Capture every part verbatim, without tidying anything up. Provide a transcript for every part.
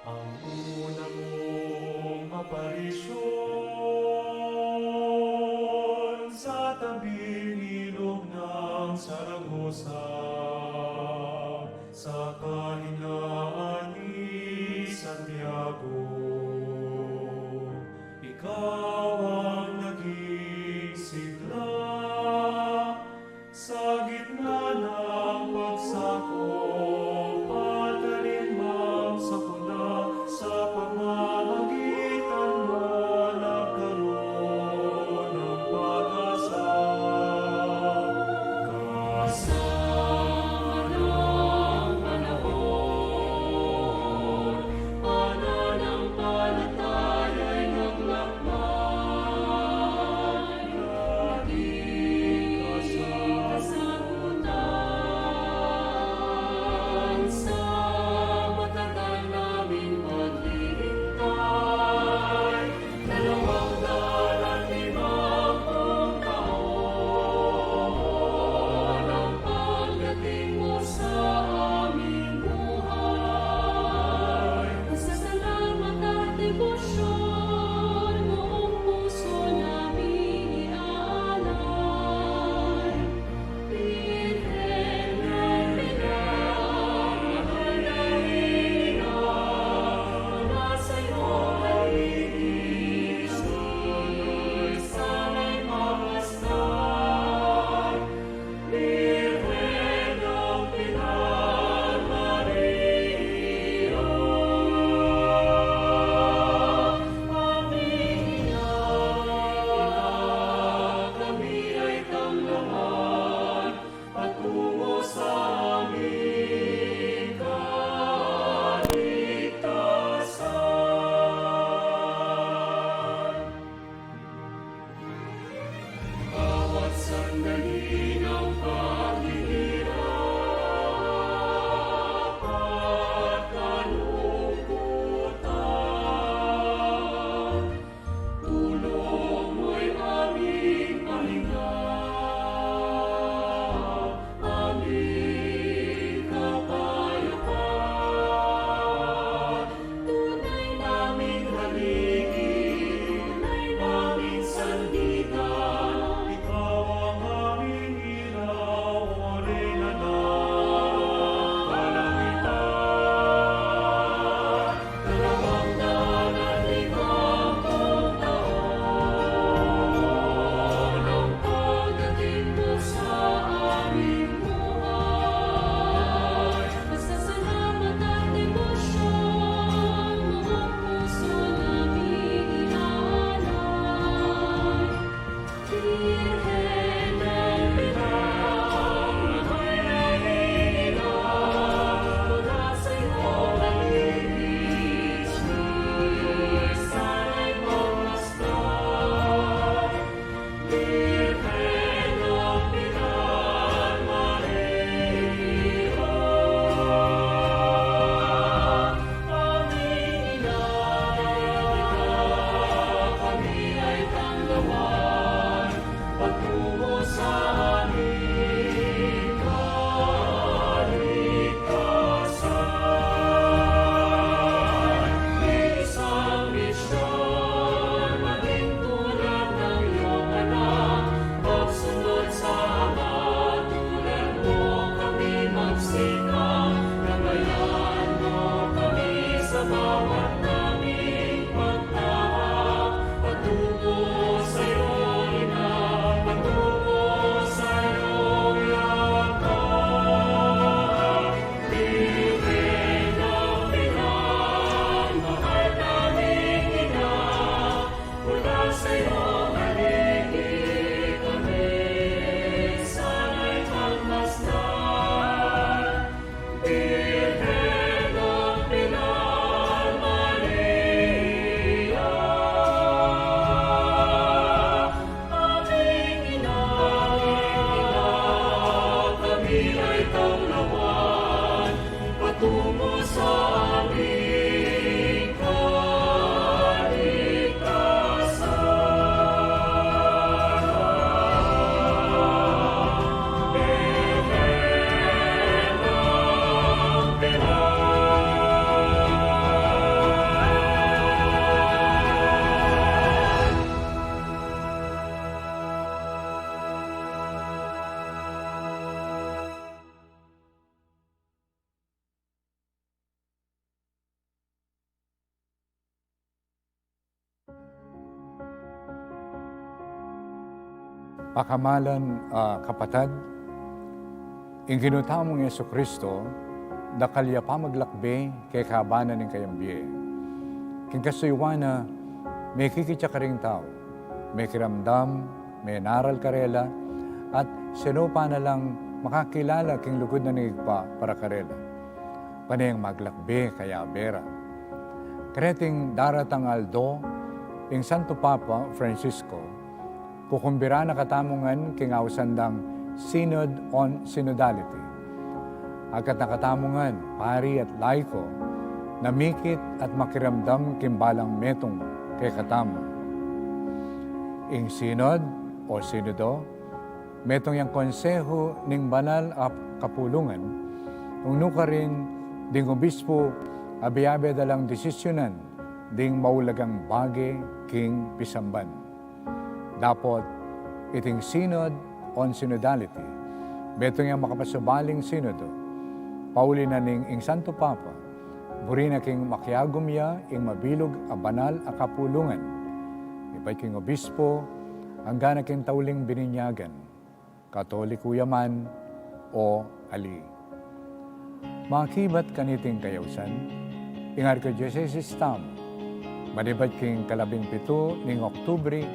Ang una mung aparisyun sa tabing ilog ng Saragosa, sa kahinaan ni Santiago, ikaw ang naging sigla sa gitna ng pagsakop at alinmang sakuna, sa pamamagitan mo nagkaroon ng pag-asa. Kasama ng panahon, Pakamalan a kapatad, ing Ginu tamung Jesucristo, dakal ya pamaglakbe kekaban na ning kayang bie. King kasuyuan na, mekikit ya karing tau, mekiramdam, menaral karela, at sinupa na lang makakilala king lugud na ning Ibpa para karela. Pane yang maglakbe kayabe ra. Kareting daratang aldo, ing Santo Papa Francisco, kukumbiran na katamu ngan king ausan dang Synod on Synodality. Agkat na katamu ngan, pari at laiko, na mikit at makiramdam king balang metung kekatamu. Ing Synod o Sinodo, metung yang konsehu ning banal a kapulungan, nung nukarin ding obispo abe-abe da lang desisyunan ding maulagang bage king pisamban. Dapot iting Synod on Synodality, metung yang makapasubaling sinodo, pauli na ning ing Santo Papa, buri na king makiagum ya ing mabilug a banal a kapulungan, ibat king obispo, angga na king tauling bininyagan, Katoliko ya man o ali. Makibat kaniting kayausan, ing Arkidiosesis tamu, manibat king kalabing pitu ning Oktubre,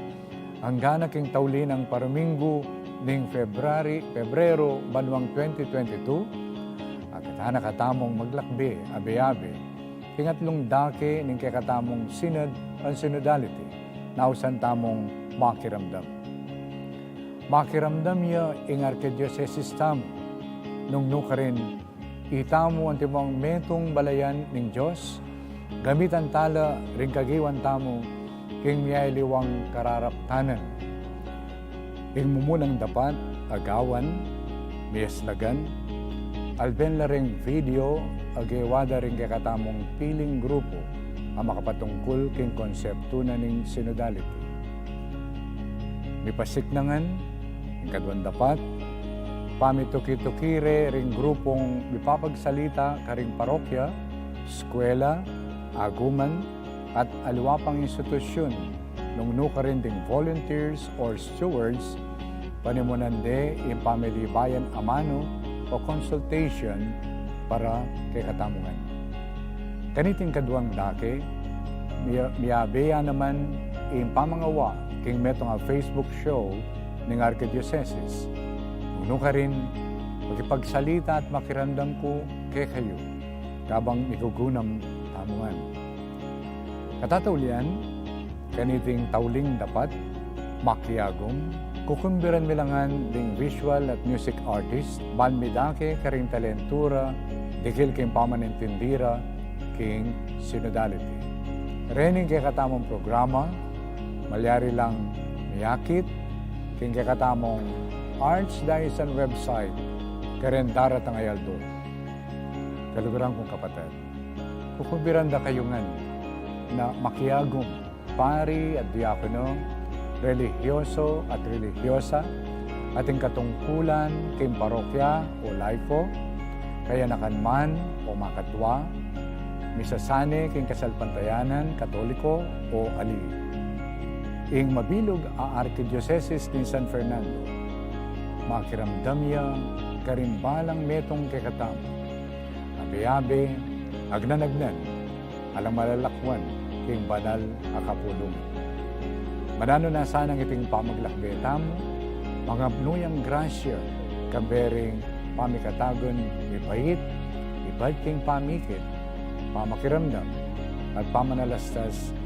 angga na king tauli nang paruminggu ning February, Pebrero, banuang twenty twenty-two, agkatan na katamung maglakbe abe-abe king atlung dake ning kekatamung Synod on Synodality, na ausan tamung makiramdam. Makiramdam ya ing Arkidiosesis tamu, nung nukarin itamu antimong metung balayan ning Dios, gamitan tala ring kagiwan tamu king miyaliwang kararaptanan. Ing mumunang dapat a gawan, miyaslagan, alben la ring video a gewa da ring kekatamung piling grupu a makapatungkul king konseptu na ning synodality. Mipasik na ngan, ing kaduang dapat, pamituki-tuki re ring grupung mipapagsalita karing parokya, eskwela, aguman, at aliwa pang institusyun, nung nukarin ding volunteers or stewards, panimunan de ing pamilibayan amanu o consultation para kekatamu ngan. Kaniting kaduang dake, miya-, miyabe ya naman ing pamangawa king metung a Facebook show ning Arkidiosesis. Nung nukarin, makipagsalita at makiramdam ku kekayu, kabang migugunam tamu ngan. Katataulian, kaniting tauling dapat, makiagum, kukumbiran mi la ngan ding visual at music artist, ban midake karing talentu ra, dikil king pamanintindi ra king synodality. Rening kekatamung programa, malyari lang miyakit king kekatamung Archdiocesan website, karin daratang a aldo. Kaluguran kung kapatad, kukumbiran da kayu ngan na makiagum, pari at diakono, relihiyoso at relihiyosa, ating katungkulan king parokya o laiko, kayanakan man o makatwa, misasane king kasalpantayanan Katoliko o ali. Ing mabilug a Arkidiosesis ning San Fernando, makiramdam ya karing balang metung kekatamu, abe-abe, agnan-agnan, alang malalakuan king banal a kapulungan. Mananu na sanang iting pamaglakbe tamu, mangapnu yang grasya, kayabe ring pamikatagun mibait, ibat king pamikit, pamakiramdam, at pamanalastas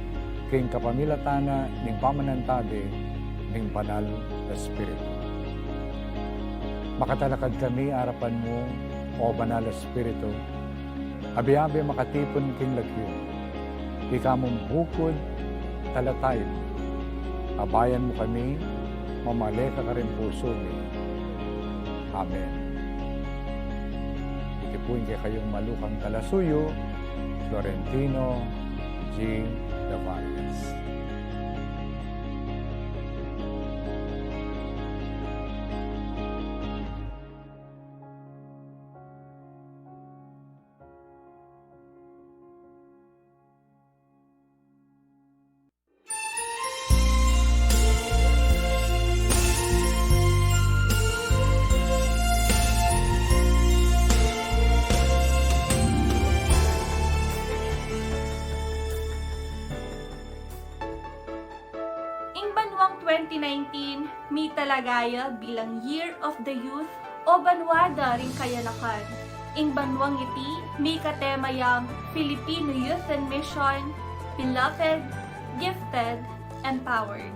king kapamilatan na ning pamanantabe ning Banal a Espiritu. Makatalakad kami arapan mu, O Banal a Espiritu, abe-abe makatipun king lagyu, ika mung bukud, talatayud. Abayan mu kami, mamale ka karing pusu mi. Amen. Iti pu ing kekayung malukang talasuyu, Florentino G. Davarias. Twenty nineteen, mitalagaya bilang Year of the Youth o Banwa da ring Kayanakan. Ing banwang iti, mikatema yang Filipino Youth and Mission, Beloved, Gifted, Empowered.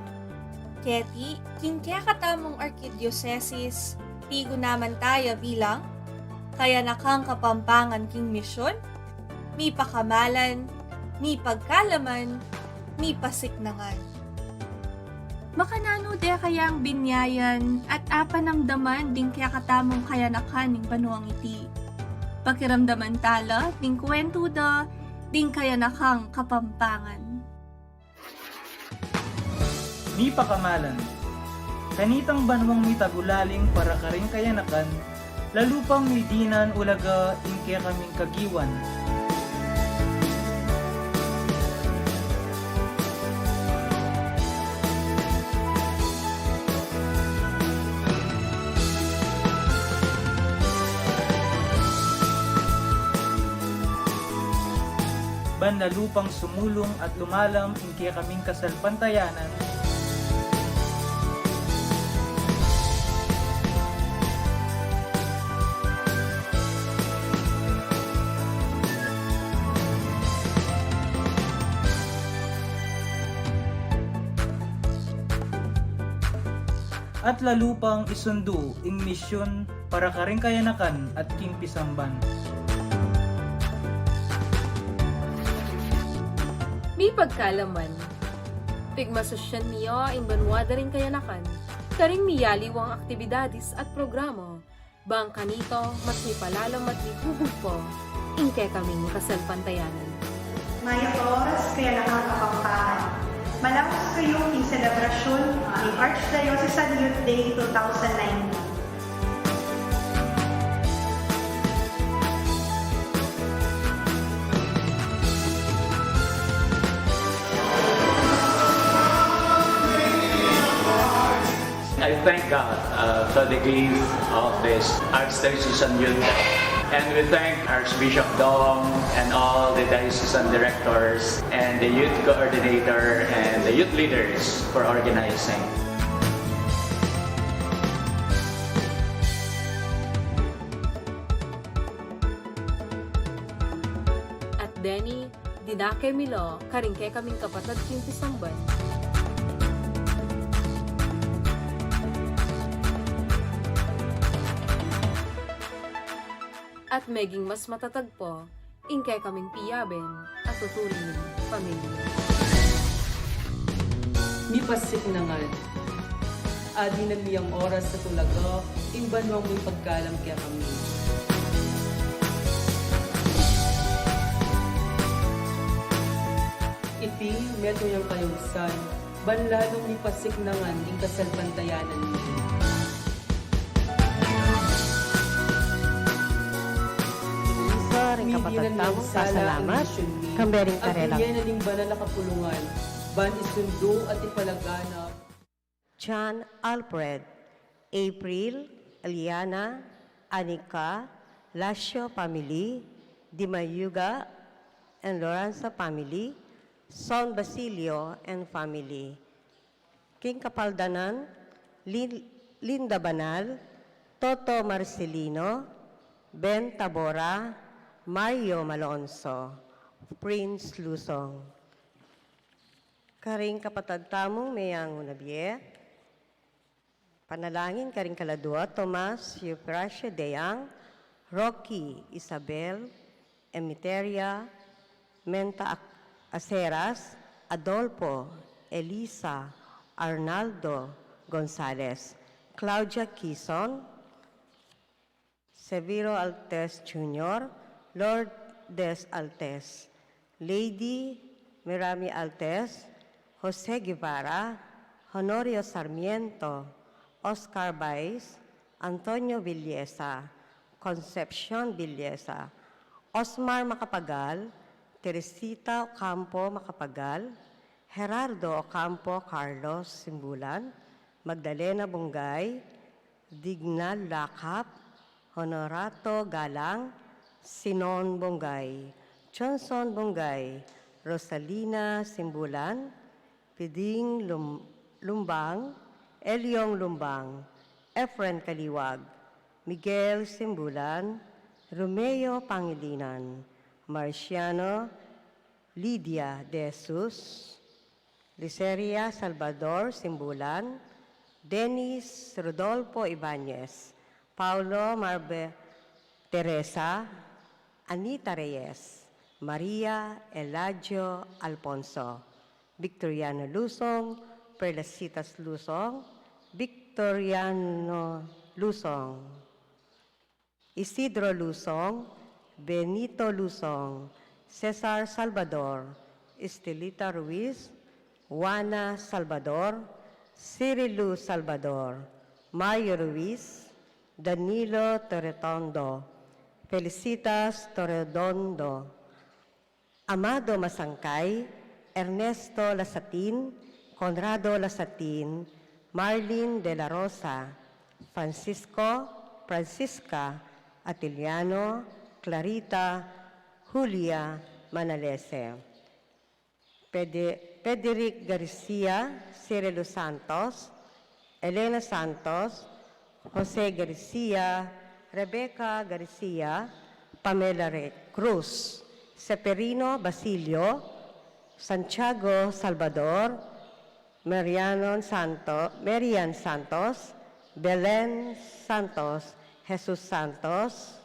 Keti, king kekatamung arkidiosesis, tigunaman taya bilang Kayanakang Kapampangan king Misyun, mipakamalan, mipagkalaman, mipasiknangan. Makananu de kayang binyayan at apanamdaman ding kekatamung kayanakan ning banuang iti? Pakiramdaman tala ding kuwentu da ding Kayanakang Kapampangan. Mipakamalan. Kanitang banuang mitagulaling para karing kayanakan, lalu pang midinan ulaga ing kekaming kagiwan. Ban lalu pang sumulung at lumalam ing kekaming kasalpantayanan. At lalu pang isundu ing misyun para karing kayanakan at king pisamban. Mipagkalaman. Pigmasusyan mi ya ing banwa da ring kayanakan karing miyaliwang aktibidades at programa, bang kanita mas mipalalam at mihubug pa ing kekaming kasalpantayanan. Mayap a oras, Kayanakang Kapampangan. Malaus kayu king selebrasyun ning Archdiocesan Youth Day two thousand nineteen. I thank God uh, for the gift of this Archdiocesan Youth Day. And we thank Archbishop Dong and all the diocesan directors and the youth coordinator and the youth leaders for organizing. At deni, dinake mi la karing kekaming kapatad king pisamban. At meging mas matatag pa ing kekaming piyaben a tuturing pamilya. Mipasiknangan. Adinan mi yang oras a tulaga ing banuang mipagkalam kekami. Iti metung yang kayausan, ban lalung mipasiknangan ing kasalpantayanan mi. Ing isa ring kapatad tamung pasalamat, kambe ring karelang. Agin ye na ning banal a kapulungan, ban isundu at ipalaganap. John Alfred, April, Eliana, Anika, Lacio family, Di Mayuga and Lorenzo family, Son Basilio and family. King kapaldanan, Lin-, Linda Banal, Toto Marcelino, Ben Tabora, Mario Malonzo, Prince Lusong. Karing kapatad tamung meyang una bie, panalangin karing kaladua, Tomas, Eufrasia, Deyang, Rocky, Isabel, Emiteria, Menta Ac-, Aceras, Adolfo, Elisa, Arnaldo Gonzales, Claudia Quizon, Severo Altes Junior, Lourdes Altes, Lady Mirami Altes, Jose Guevara, Honorio Sarmiento, Oscar Baez, Antonio Villesa, Concepcion Villesa, Osmar Macapagal, Teresita Ocampo Macapagal, Gerardo Ocampo, Carlos Simbulan, Magdalena Bungay, Digna Lakap, Honorato Galang, Sinon Bungay, Johnson Bungay, Rosalina Simbulan, Piding Lum-, Lumbang, Eliong Lumbang, Efren Kaliwag, Miguel Simbulan, Romeo Pangilinan, Marciano, Lydia De Jesus, Liceria Salvador Simbulan, Dennis Rodolfo Ibanez, Paulo Marbe Teresa, Anita Reyes, Maria Eladio Alfonso, Victoriano Lusong, Perlasitas Lusong, Victoriano Lusong, Isidro Lusong, Benito Lusong, Cesar Salvador, Estelita Ruiz, Juana Salvador, Cirilo Salvador, Mario Ruiz, Danilo Torretondo, Felicitas Torredondo, Amado Masangkay, Ernesto Lasatin, Conrado Lasatin, Marlene de la Rosa, Francisco, Francisca, Atiliano, Clarita, Julia Manalese, Pede-, Pederic Garcia, Cirilo Santos, Elena Santos, Jose Garcia, Rebecca Garcia, Pamela Re-, Cruz, Seferino Basilio, Santiago Salvador, Mariano Santo-, Marian Santos, Belen Santos, Jesus Santos,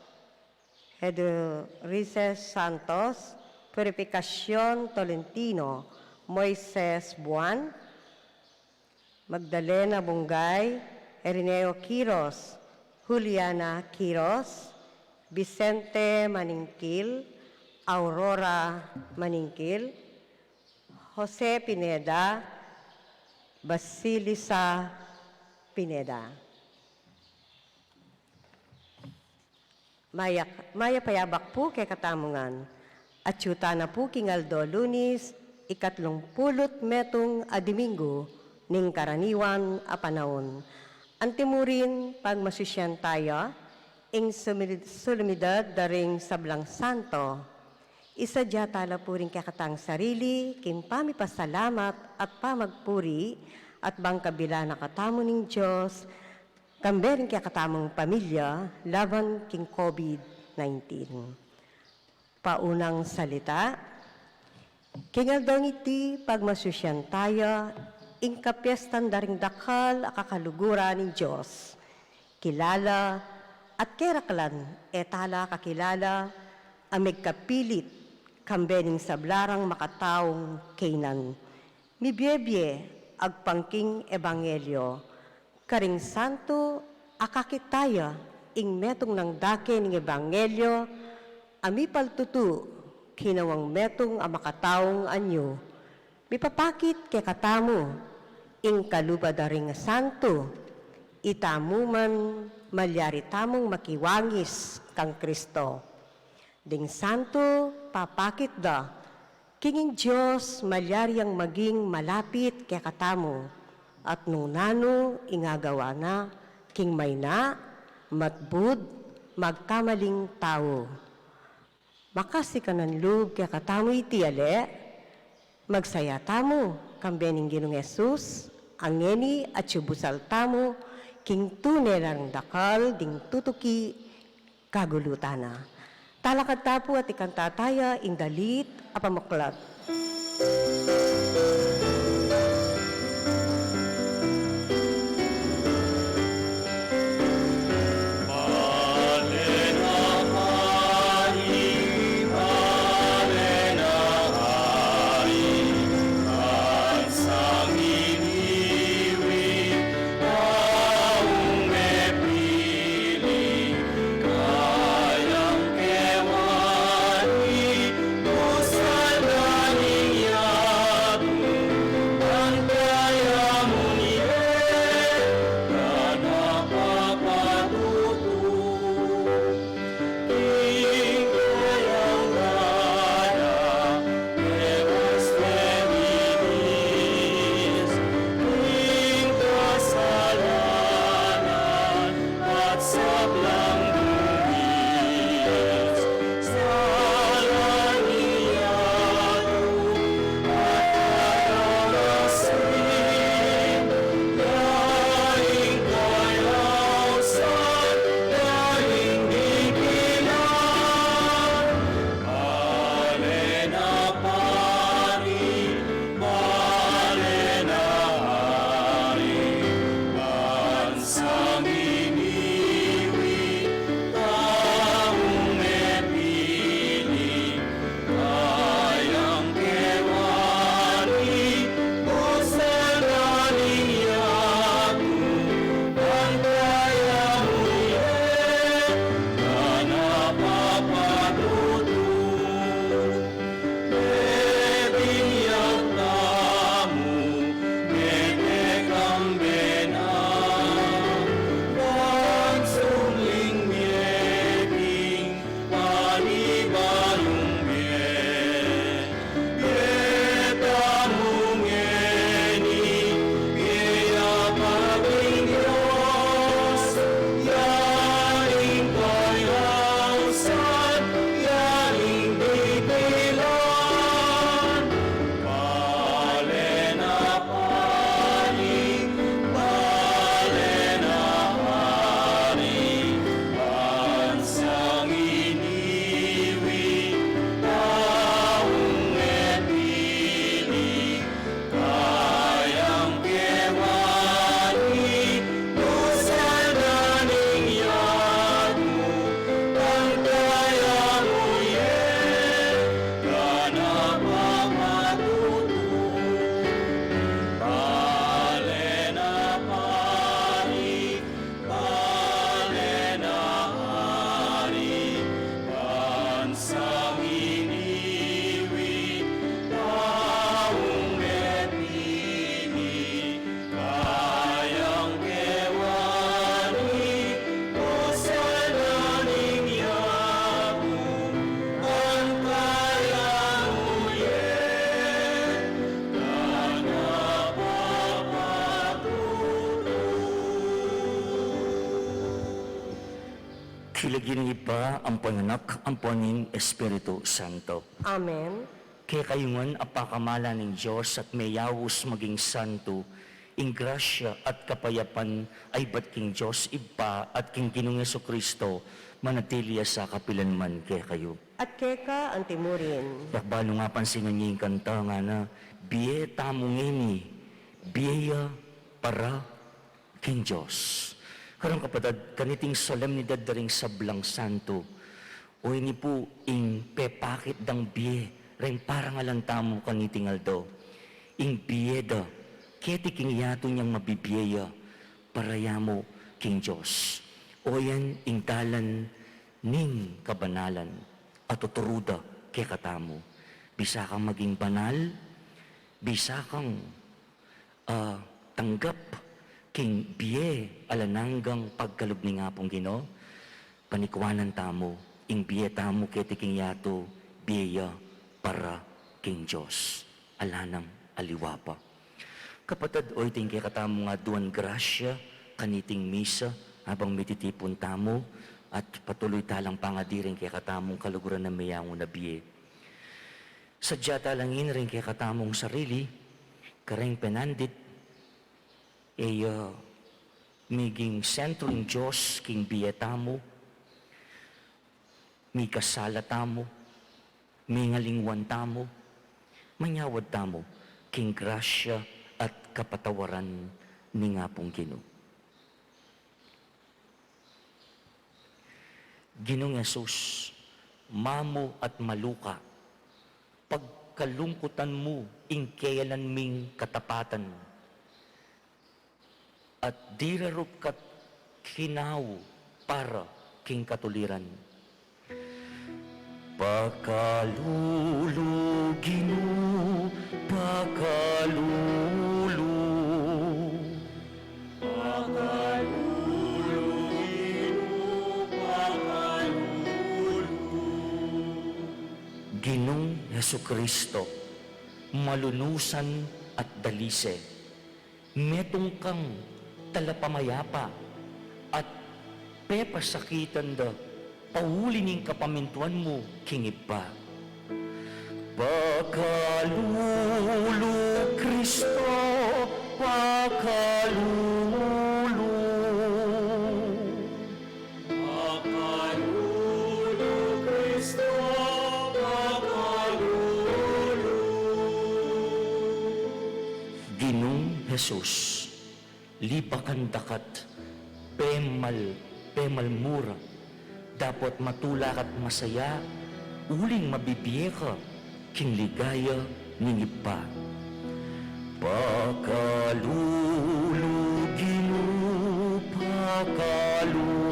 Edurices Santos, Purificacion Tolentino, Moises Buan, Magdalena Bungay, Ireneo Quiros, Juliana Quiros, Vicente Maningkil, Aurora Maningkil, Jose Pineda, Basilisa Pineda. Mayak-, mayap a yabak pu kekatamu ngan. Atyu tana pu king aldo Lunis, ikatlung pulu't metung a Domingu ning karaniwan a panaun. Antimurin pagmasusian taya ing sumil-, solemnidad da ring sablang santo. Isadia tala pu ring kekatang sarili king pamipasalamat at pamagpuri at bang kabilan na katamu ning Dios, kambe ring kekatamung pamilya laban king COVID nineteen. Paunang salita. King aldong iti, pagmasusian taya ing kapiestan da ring dakal a kakaluguran ning Dios. Kilala at keraklan e tala kakilala a megkapilit kambe ning sabla rang makataung kaynan. Mibiebie agpang king ebanghelyo. Karing santo, akakit taya ing metung nang dake ning ebanghelyo a mipaltutu kinawang metung a makataung anyu. Mipapakit kekatamu ing kalupa da ring santo, itamu man malyari tamung makiwangis kang Kristo. Ding santo, papakit da king ing Dios malyari yang maging malapit kekatamu, at nung nanu ing agawa na king mayna, matbud, magkamaling tau. Makasikanan lub kekatamu iti, ale, magsaya tamu kambe ning Ginung Jesus, a ngeni atyu busal tamu king tune lang dakal ding tutuki kagulutan na. Talakad ta pu at ikanta taya ing dalit a pamaklat. King lagyu ning Ibpa, ampo ning Anak, ampo ning Espiritu Santo. Amen. Kekayu ngan a pakamalan ning Dios at meyaus maging santo, ing grasya at kapayapan a ibat king Dios Ibpa at king Ginung Jesucristo, manatili ya sa kapilan man kekayu. At keka antimurin. Yakbalu nga pansinan ye ing kanta ngana, bie tamu ngeni, bie ya para king Dios. Karang kapatad, kaniting solemnidad da ring sablang santo, o ini pu ing pepakit dang bie reng parangalan tamu kaniting aldo. Ing bie da keti king yatu nyang mabibie ya para yamu king Dios. O yan ing dalan ning kabanalan a tuturu da kekatamu. Bisa kang maging banal, bisa kang, ah, tanggap king bie alang anggang pagkalub ning Apung Ginu, panikuanan tamu, ing bie tamu keti king yatu, bie ya para king Dios. Ala nang aliwa pa. Kapatad, o iting kekatamung aduan grasya kaniting misa, habang mititipun tamu at patuloy talang pangadiring kekatamung kaluguran a meyangu na bie. Sadya talang ini ring kekatamung sarili, kareng penandit, e ya miging sentro ing Dios king bie tamu, mikasala tamu, mingalingwan tamu, manyawad tamu king grasya at kapatawaran ning Apung Ginu. Ginung Jesus, mamu at maluka, pagkalungkutan mu ing keyalan ming katapatan, at dirarup ka't kinau para king katuliran. Pakalulu, Ginu, pakalulu. Pakalulu, Ginu, pakalulu. Ginung Jesucristo, malunusan at dalise, metung kang talapamayapa at pepasakitan da pauli ning kapamintuan mu king Ibpa. Pakalulu, Kristo, pakalulu. Pakalulu, Kristo, pakalulu. Ginung Jesus, libakan da ka't pemal, pemal mu ra, dapot matula ka't masaya, uling mabibie ka king ligaya ning Ibpa. Pakalulu, Ginu, pakalulu.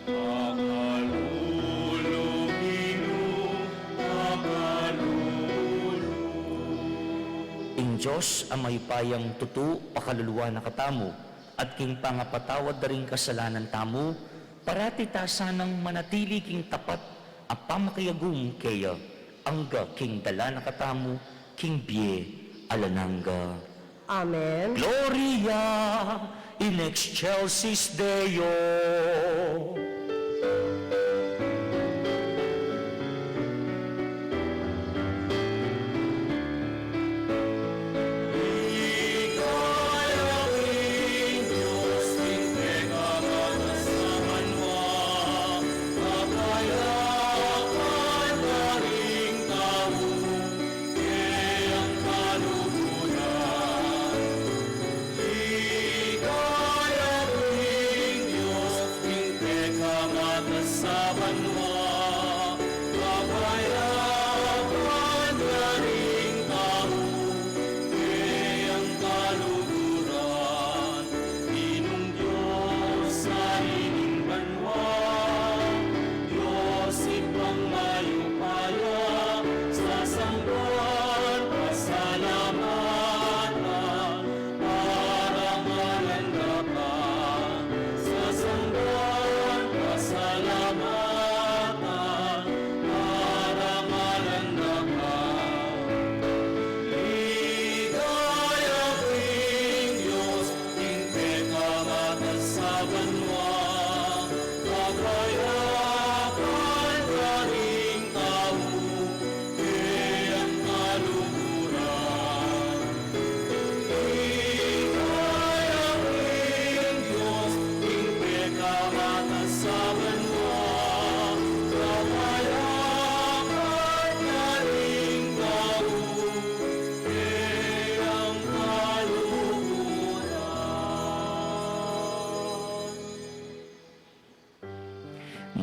Pakalulu, Ginu, pakalulu. Ing Dios a mayupayang tutu pakaluluan na katamu, at king pangapatawad da ring kasalanan tamu, parati ta sanang manatili king tapat a pamakiagum keya, angga king dala na katamu king bie alang angga. Amen. Gloria in excelsis Deo.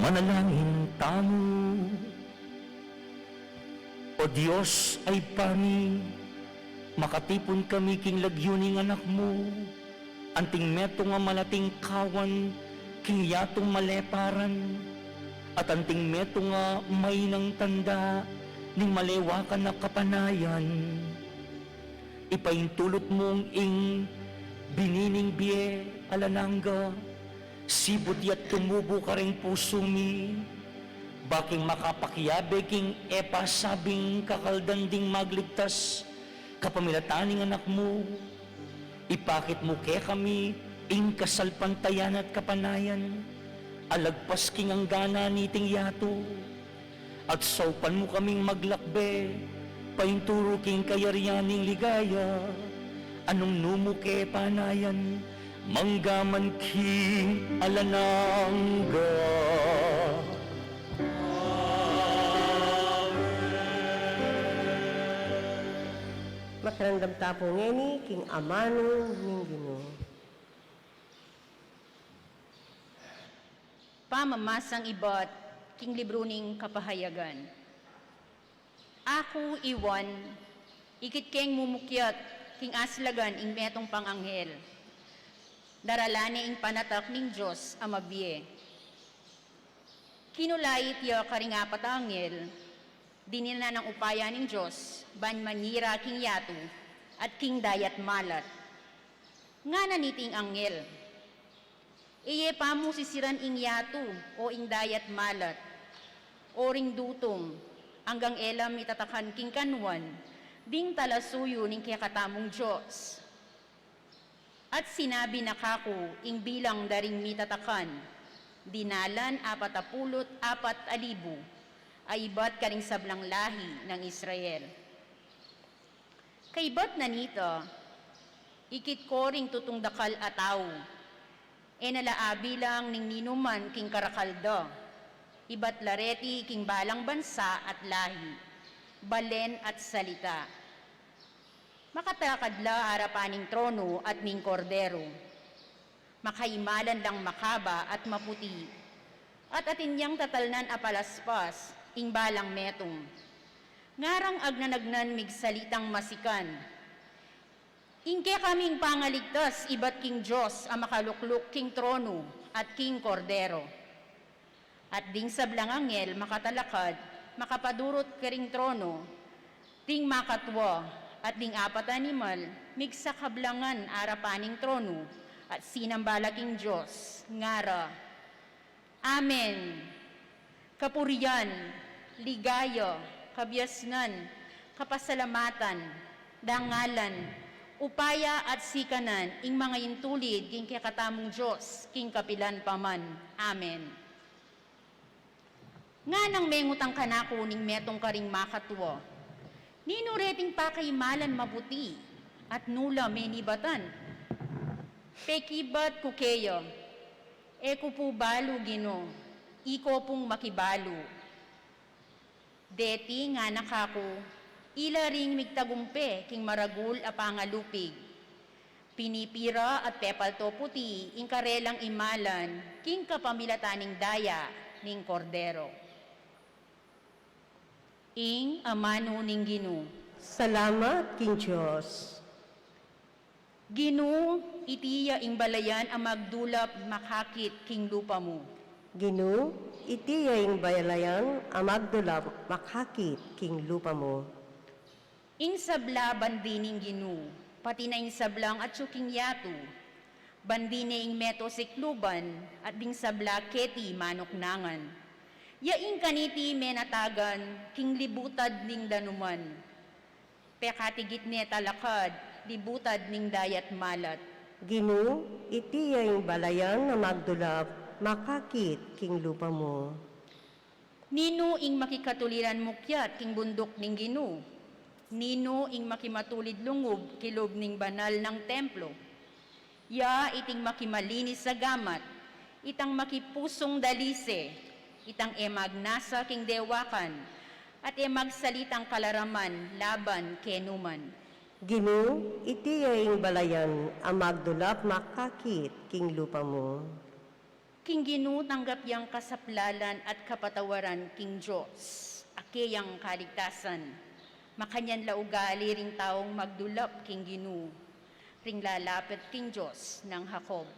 Manalangin tamu. O Dios a Ibpa mi, makatipun kami king lagyu ning Anak mu, anting metung a malating kawan king yatung maleparan, at anting metung a mainang tanda ning malewakan a kapanayan. Ipaintulut mung ing bini ning bie alang angga, sibut ya't tumubu karing pusu mi, ba king makapakiabe king e pasabing kakaldan ding magligtas kapamilatan ning Anak mu. Ipakit mu kekami ing kasalpantayanan at kapanayan a lagpas king angga na niting yatu. At saupan mu kaming maglakbe paintulu king kayarian ning ligaya, a nung nu mu ke panayan, mangga man king alang angga. Makiramdam ta pu ngeni king amanu ning Ginu. Pamamasang ibat king libru ning Kapahayagan. Aku, i Juan, ikit keng mumukyat king aslagan ing metung pang anghel. Daralan ne ing panatak ning Dios a mabie. Kinulait ya karing apat a anghel, dininan nang upaya ning Dios ban manyira king yatu at king dayat malat. Ngana niting anghel, "E ye pamusisiran ing yatu o ing dayat malat o ring dutung, anggang e la mitatakan king kanuan ding talasuyu ning kekatamung Dios." At sinabi na kaku ing bilang da ring mitatakan, dinalan apat a pulu't apat a libu, a ibat karing sablang lahi nang Israel. Kaibat na nita, ikit ko ring tutung dakal a tau, e na la abilang ning ninuman king karakal da, ibat la reti king balang bansa at lahi, balen at salita. Makatalakad la arapan ning trono at ning Kordero. Makaimalan lang makaba at maputi, at atin yang tatalnan a palaspas ing balang metung. Ngarang agnanagnan migsalitang masikan, "Ing kekaming pangaligtas ibat king Dios a makalukluk king trono at king Kordero." At ding sablang anghel makatalakad, makapadurut karing trono, ding makatua, at ding apat a animal, migsakablangan arapan ning trono, at sinamba la king Dios, ngara, "Amen! Kapurian, ligaya, kabiasnan, kapasalamatan, dangalan, upaya at sikanan ing mangaintulid king kekatamung Dios, king kapilan pa man. Amen." Nganang mengutang kanaku ning metung karing makatua, "Ninu reting pakaimalan maputi, at nu la menibatan?" Pekibat ku keya, "E ku pu balu, Ginu, iko pung makibalu." Deti ngana kaku, "Ila ring migtagumpe king maragul a pangalupig. Pinipira at pepalto puti ing karelang imalan king kapamilatan ning daya ning Kordero." Ing amanu ning Ginu. Salamat king Dios. Ginu, iti ya ing balayan a magdulap makakit king lupa mu. Ginu, iti ya ing balayan a magdulap makakit king lupa mu. Ing sabla bandi ning Ginu, pati na ing sablang atyu king yatu, bandi ne ing meto sikluban at ding sabla keti manuknangan. Ya ing kaniti menatagan king libutad ning danuman. Pekatigit ne talakad libutad ning dayat malat. Ginu, iti ya ing balayan a magdulap makakit king lupa mu. Ninu ing makikatuliran mukyat king bunduk ning Ginu? Ninu ing makimatulid lungub kilub ning banal nang templo? Ya iting makimalinis a gamat, itang makipusung dalise, itang e magnasa king dewakan, at e magsalitang kalaraman laban kenuman. Ginu, iti ya ing balayan a magdulap makakit king lupa mu. King Ginu tanggap yang kasaplalan at kapatawaran king Dios, a keyang kaligtasan. Makanyan la ugali ring taung magdulap king Ginu, ring lalapit king Dios nang Jacob.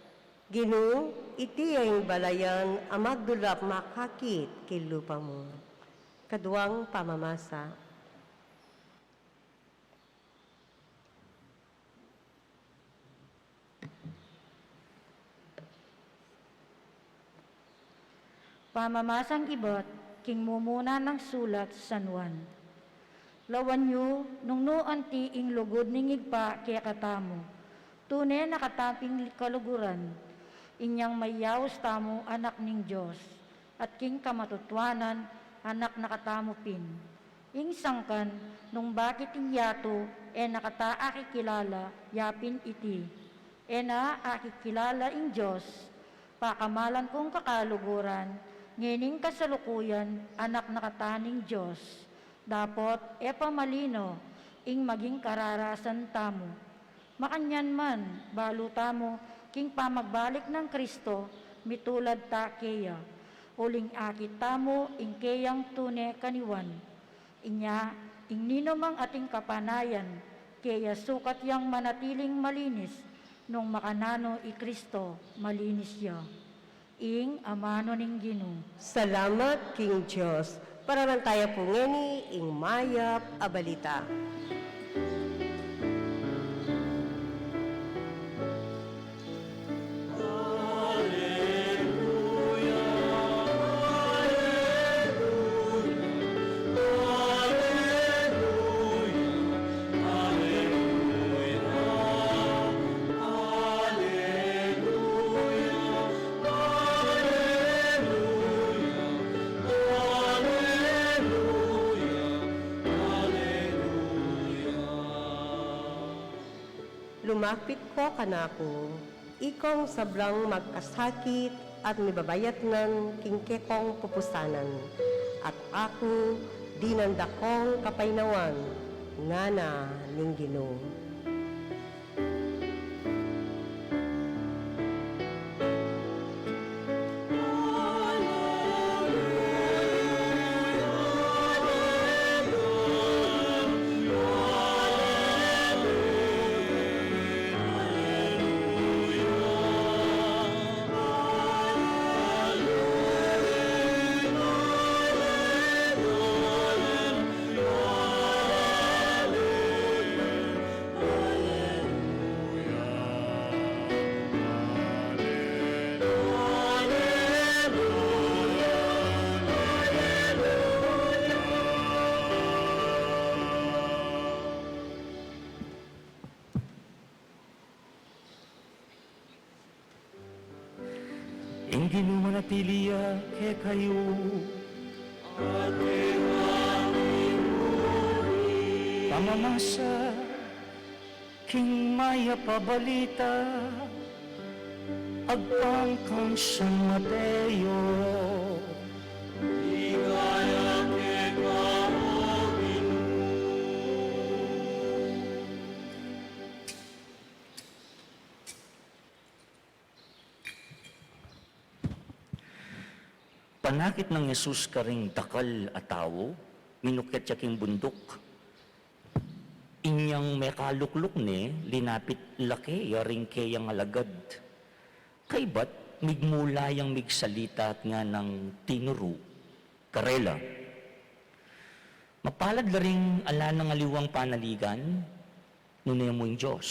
Ginu, iti ya ing balayan a magdulap makakit king lupa mu. Kaduang pamamasa. Pamamasang ibat king mumuna nang sulat San Juan. Lawan yu, nung nu anti ing lugud ning Ibpa kekatamu, tune na kata pin kaluguran, inyang mayaus tamu anak ning Dios, at king kamatutuanan, anak na katamu pin. Ing sangkan, nung bakit ing yatu e na kata akikilala, ya pin iti, e na akikilala ing Dios, pakamalan kung kakaluguran, ngening kasalukuyan, anak na kata ning Dios. Dapot e pa malino ing maging kararasan tamu. Makanyan man, balu tamu king pamagbalik nang Kristo, mitulad ta keya, uling akit tamu ing keyang tune kaniwan. Inya, ing ninumang ating kapanayan keya sukat yang manatiling malinis, nung makananu i Kristo, malinis ya. Ing amanu ning Ginu. Salamat king Dios. Pararan taya pu ngeni ing mayap a balita. Lumapit ko kanaku, ikong sablang magkasakit at mibabayatnan king kekong pupusanan, at aku dinan da kong kapaynawan, ngana ning Ginu. Ing Ginu manatili ya kekayu. Pamamasa king mayap a balita agpang kang San Mateo. Ligaya keka, O Ginu. Panakit nang Jesus karing dakal a tau, minukyat ya king bunduk. Inyang mekalukluk ne, linapit la keya ring keyang alagad. Kaybat, migmula yang migsalita at nganang tinuru karela, "Mapalad la ring ala nang aliwang panaligan, nune mu ing Dios,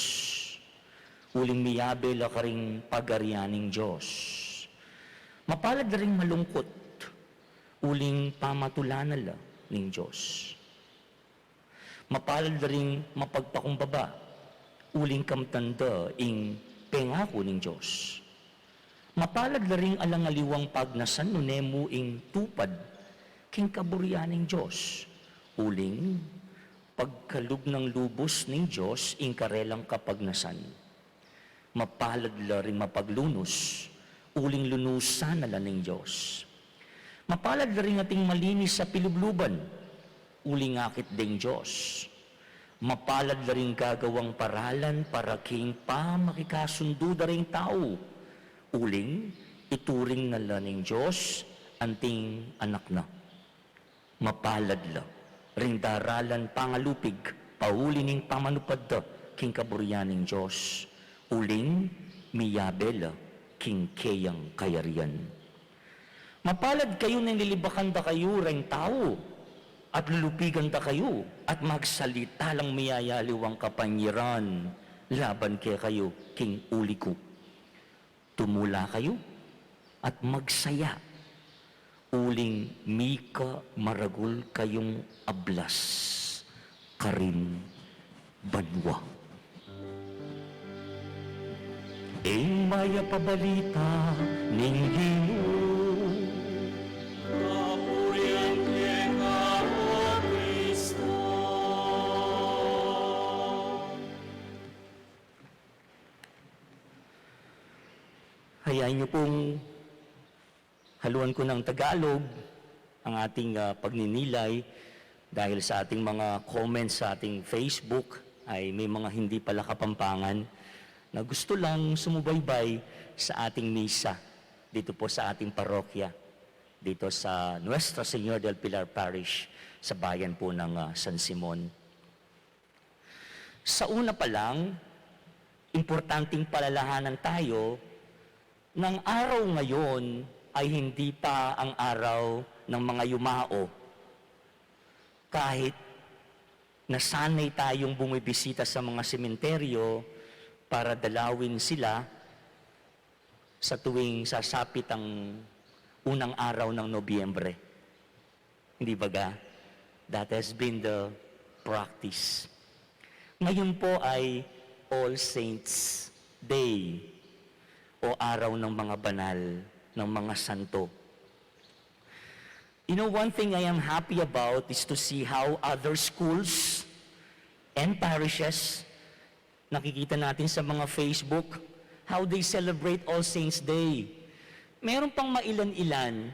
uling miyabe la karing pagarian ning Dios. Mapalad la ring malungkut, uling pamatulan na la ning Dios. Mapalad la ring mapagpakumbaba, uling kamtan da ing pengaku ning Dios. Mapalad la ring alang aliwang pagnasan, nune mu ing tupad king kaburian ning Dios, uling pagkalub nang lubus ning Dios ing karelang kapagnasan. Mapalad la ring mapaglunus, uling lunusan na la ning Dios. Mapalad la ring ating malinis a pilubluban, uling akit deng Dios. Mapalad la ring gagawang paralan para king pamakikasundu da ring tau, uling Ituring na la ning Dios anting anak na. Mapalad la ring daralan pangalupig pauli ning pamanupad da king kaburian ning Dios, uling miyabe la king keyang kayarian. Mapalad kayu nung lilibakan da kayu reng tau, at lulupigan da kayu, at magsalita lang miyayaliwang kapanyaran laban kekayu king uli ku. Tumula kayu at magsaya, uling mika maragul kayung ablas karin banua. Ing mayap a balita ning Ginu. Kapurian keka, O Kristo. Hayaan niyo pong haluan ko ng Tagalog ang ating, ah, pagninilay dahil sa ating mga comments sa ating Facebook ay may mga hindi pala Kapampangan na gusto lang sumubaybay sa ating misa dito po sa ating parokya, dito sa Nuestra Señora del Pilar Parish, sa bayan po ng, ah, San Simon. Sa una pa lang, importanteng palalahanan tayo na ang araw ngayon ay hindi pa ang araw ng mga yumao. Kahit nasanay tayong bumibisita sa mga sementeryo para dalawin sila sa tuwing sasapit ang unang araw ng Nobyembre. Hindi ba ga? That has been the practice. Ngayon po ay All Saints Day o Araw ng mga Banal, ng mga Santo. You know, one thing I am happy about is to see how other schools and parishes, nakikita natin sa mga Facebook, how they celebrate All Saints Day. Meron pang mailan-ilan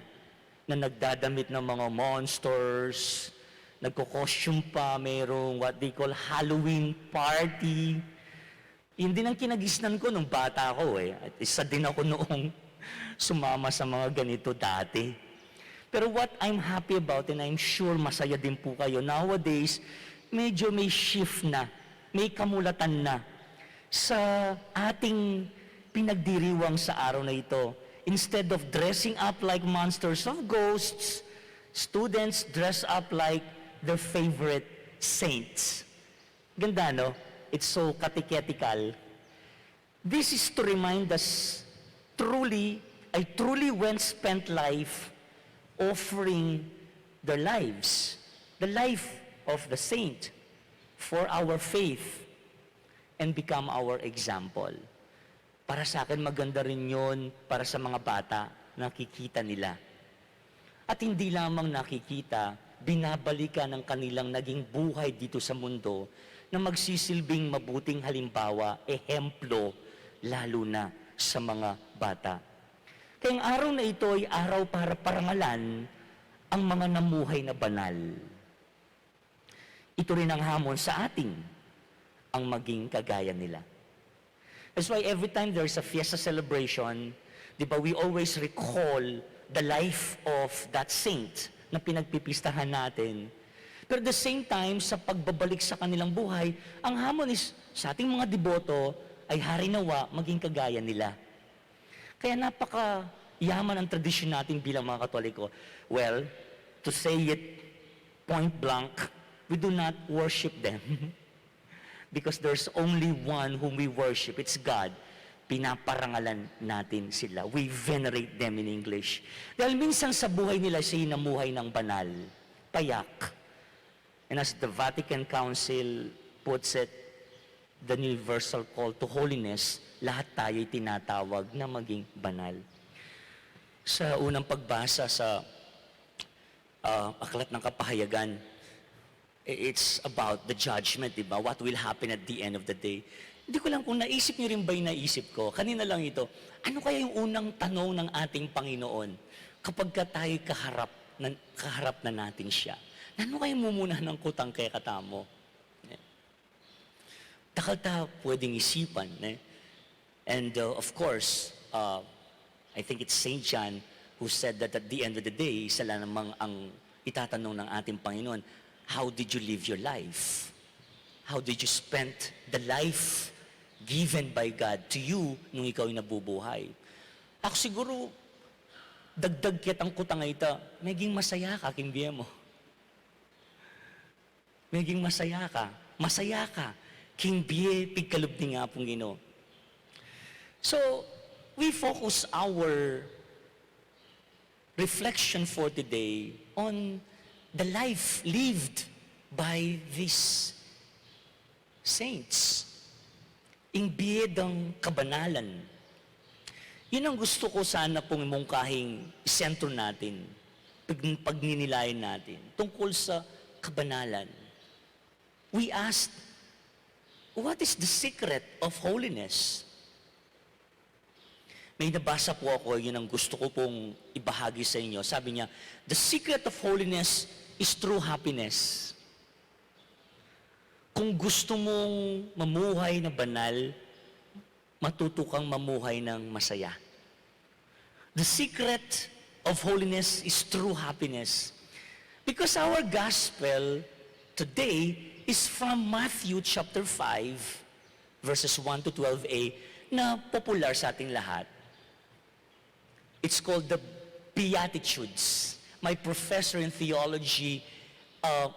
na nagdadamit ng mga monsters, nagko-costume pa, merong what they call Halloween party. Yun din ang kinagisnan ko nung bata ako eh. At isa din ako noong sumama sa mga ganito dati. Pero what I'm happy about, and I'm sure masaya din po kayo, nowadays, medyo may shift na, may kamulatan na sa ating pinagdiriwang sa araw na ito. Instead of dressing up like monsters of ghosts, students dress up like their favorite saints. Ganda, no? It's so catechetical. This is to remind us truly, I truly went spent life offering their lives, the life of the saint, for our faith and become our example. Para sa akin, maganda rin yun para sa mga bata, nakikita nila. At hindi lamang nakikita, binabalikan ang kanilang naging buhay dito sa mundo na magsisilbing mabuting halimbawa, ehemplo, lalo na sa mga bata. Kaya ang araw na ito ay araw para parangalan ang mga namuhay na banal. Ito rin ang hamon sa atin, ang maging kagaya nila. That's why every time there's a fiesta celebration, di ba, we always recall the life of that saint na pinagpipistahan natin. Pero at the same time, sa pagbabalik sa kanilang buhay, ang hamon is sa ating mga deboto ay hari nawa maging kagaya nila. Kaya napakayaman ang tradisyon natin bilang mga Katoliko. Well, to say it point blank, we do not worship them. Because there's only one whom we worship, it's God. Pinaparangalan natin sila. We venerate them in English. Dahil minsan sa buhay nila, sila namuhay ng banal, payak. And as the Vatican Council puts it, the universal call to holiness, lahat tayo'y tinatawag na maging banal. Sa unang pagbasa sa, ah, Aklat ng Kapahayagan, i-, it's about the judgment, di ba? What will happen at the end of the day? Hindi ko lang kung naisip niyo rin ba yung naisip ko. Kanina lang ito, ano kaya yung unang tanong ng ating Panginoon kapag ka tayo'y kaharap na, kaharap na natin siya? Nanu kaya mumuna ng kutang kekatamu? Dakal ta pwedeng isipan, ne? And, uh, of course, uh, I think it's Saint John who said that at the end of the day, isa lang namang ang itatanong ng ating Panginoon, "How did you live your life? How did you spend the life given by God to you nung ikaw ay nabubuhay?" Ako siguro, dagdag ketang kutang ita, maging masaya ka king bie mu. Maging masaya ka. Masaya ka king bie pigkalub ning Apung Ginu. So, we focus our reflection for today on the life lived by these saints. Ing bie dang kabanalan. Yun ang gusto ko sana pong mungkahing isentro natin, pag-, pagninilayan natin tungkol sa kabanalan. We asked, "What is the secret of holiness?" May nabasa po ako, yun ang gusto ko pong ibahagi sa inyo. Sabi niya, "The secret of holiness is true happiness." Kung gusto mong mamuhay na banal, matuto kang mamuhay ng masaya. The secret of holiness is true happiness. Because our gospel today is from Matthew chapter five, verses one to twelve a, na popular sa ating lahat. It's called the Beatitudes. My professor in theology, uh,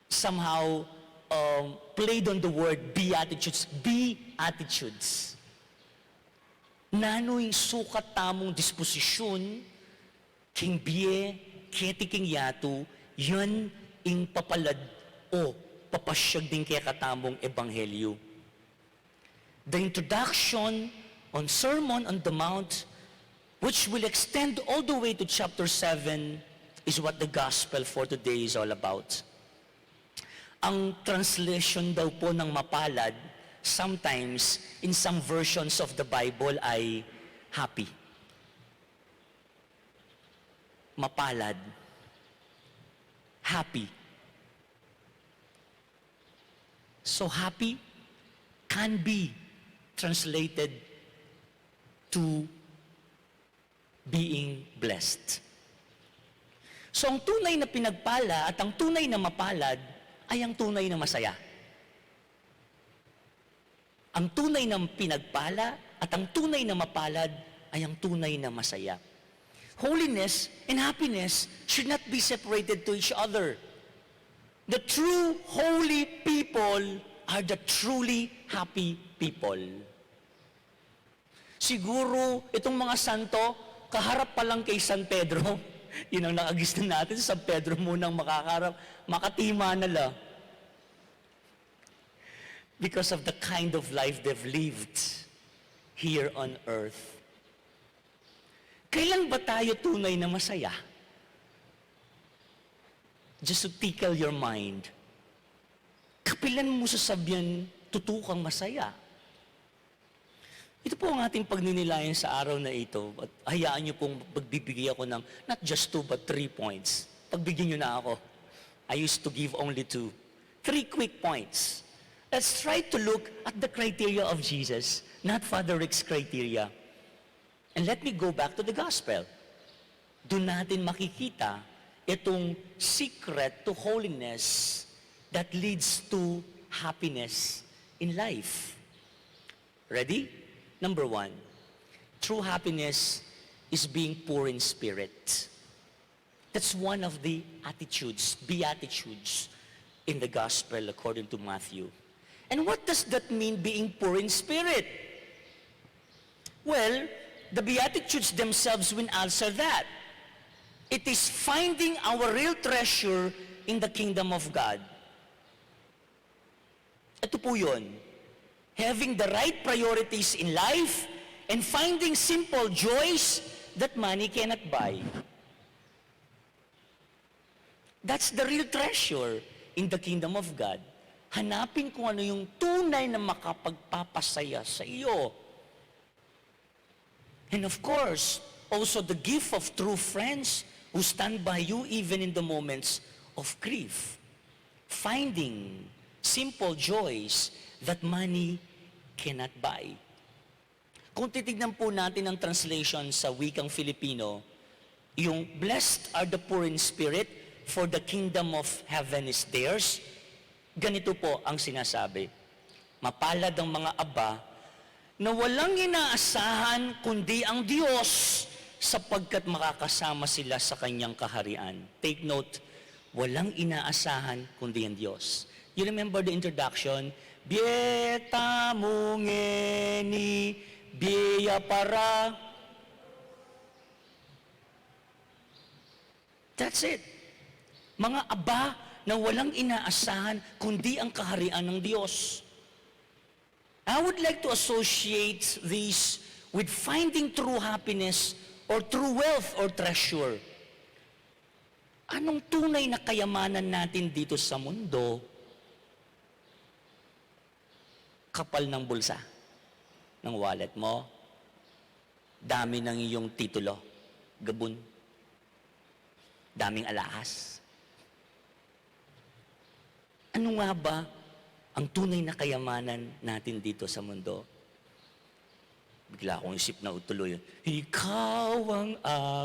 somehow, um, played on the word beatitudes, beatitudes. Nanu ing sukat tamung disposisyun king bie keti king yatu, yan ing papalad o papasyag ning kekatamung ebanghelyu. The introduction on Sermon on the Mount, which will extend all the way to chapter seven, is what the gospel for today is all about. Ang translation daw po ng mapalad, sometimes in some versions of the Bible, ay happy. Mapalad. Happy. So happy can be translated to being blessed. So ang tunay na pinagpala at ang tunay na mapalad ay ang tunay na masaya. Ang tunay na pinagpala at ang tunay na mapalad ay ang tunay na masaya. Holiness and happiness should not be separated to each other. The true holy people are the truly happy people. Siguro, itong mga santo, kaharap pa lang kay San Pedro, yun ang nakagisnan natin, San Pedro munang makakaharap, makatima na la. Because of the kind of life they've lived here on earth. Kailan ba tayo tunay na masaya? Just to tickle your mind. Kapilan mu sasabian, tutu kang masaya? Ito po ang ating pagninilayan sa araw na ito. At hayaan niyo pong magbibigay ako ng not just two but three points. Pagbigyan niyo na ako. I used to give only two. Three quick points. Let's try to look at the criteria of Jesus, not Father Rick's criteria. And let me go back to the gospel. Doon natin makikita itong secret to holiness that leads to happiness in life. Ready? Number one, true happiness is being poor in spirit. That's one of the attitudes, beatitudes in the gospel according to Matthew. And what does that mean, being poor in spirit? Well, the beatitudes themselves will answer that. It is finding our real treasure in the kingdom of God. Ito po yun. Having the right priorities in life and finding simple joys that money cannot buy. That's the real treasure in the kingdom of God. Hanapin kung ano yung tunay na makapagpapasaya sa iyo. And of course, also the gift of true friends who stand by you even in the moments of grief. Finding simple joys that money cannot buy. Kung titignan po natin ang translation sa wikang Filipino, yung "Blessed are the poor in spirit, for the kingdom of heaven is theirs." Ganito po ang sinasabi, "Mapalad ang mga aba na walang inaasahan kundi ang Diyos, sapagkat makakasama sila sa kanyang kaharian." Take note, walang inaasahan kundi ang Diyos. You remember the introduction? "Bie tamu ngeni, bie ya para." That's it. Mga aba na walang inaasahan kundi ang kaharian ng Diyos. I would like to associate this with finding true happiness or true wealth or treasure. Anong tunay na kayamanan natin dito sa mundo? Kapal ng bulsa, ng wallet mo, dami ng iyong titulo, gabun, daming alahas. Ano nga ba ang tunay na kayamanan natin dito sa mundo? Bigla akong isip na tuloy, "Ikaw ang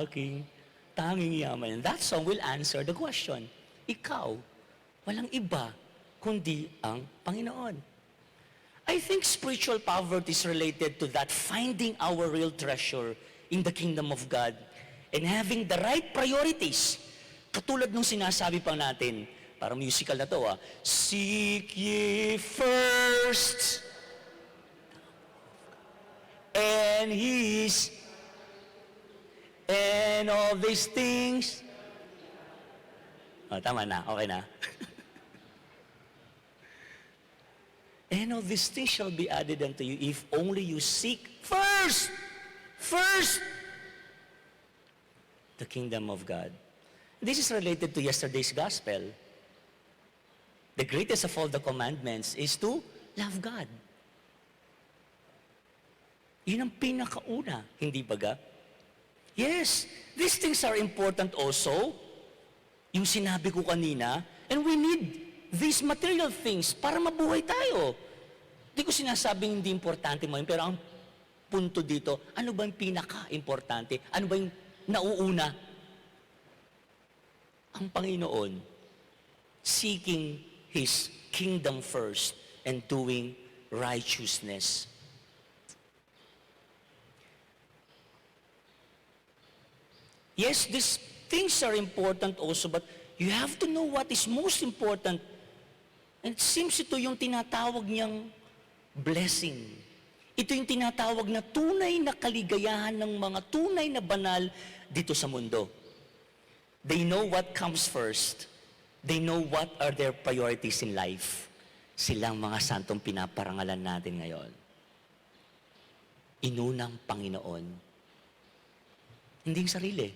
aking tanging yaman." And that song will answer the question. Ikaw, walang iba kundi ang Panginoon. I think spiritual poverty is related to that, finding our real treasure in the kingdom of God and having the right priorities. Katulad nung sinasabi pa natin, parang musical na to, ah, "Seek ye first and His, and all these things." Oh, tama na, okay na. "And all these things shall be added unto you if only you seek first, first the kingdom of God." This is related to yesterday's gospel. The greatest of all the commandments is to love God. Yun ang pinakauna, hindi ba ga? Yes, these things are important also. Yung sinabi ko kanina, and we need these material things para mabuhay tayo. Di ko sinasabing hindi importante mo yun, pero ang punto dito, ano ba yung pinaka-importante? Ano ba yung nauuna? Ang Panginoon, seeking His kingdom first and doing righteousness. Yes, these things are important also, but you have to know what is most important. And it seems ito yung tinatawag niyang blessing. Ito yung tinatawag na tunay na kaligayahan ng mga tunay na banal dito sa mundo. They know what comes first. They know what are their priorities in life. Sila ang mga santong pinaparangalan natin ngayon. Inunang Panginoon. Hindi yung sarili.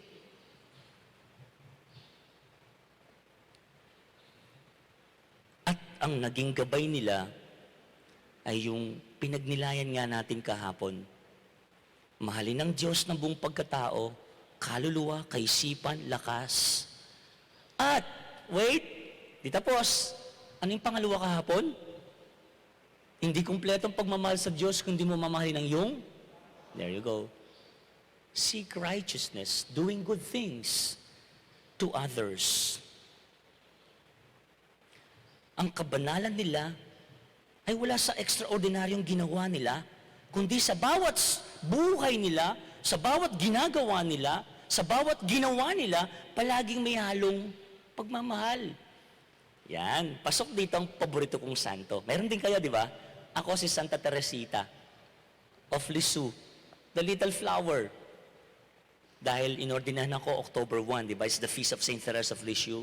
At ang naging gabay nila ay yung pinagnilayan nga natin kahapon. Mahalin ng Diyos ng buong pagkatao, kaluluwa, kaisipan, lakas. At, wait, di tapos. Ano yung pangalawa kahapon? Hindi kumpletong pagmamahal sa Diyos kung di mo mamahalin ang iyong. There you go. Seek righteousness, doing good things to others. Ang kabanalan nila ay wala sa ekstraordinaryong ginawa nila, kundi sa bawat s-, buhay nila, sa bawat ginagawa nila, sa bawat ginawa nila, palaging may halong pagmamahal. Yan, pasok dito ang paborito kong santo. Meron din kayo, di ba? Ako si Santa Teresita of Lisieux, the little flower. Dahil inordinan ako October one, di ba? It's the feast of Saint Therese of Lisieux.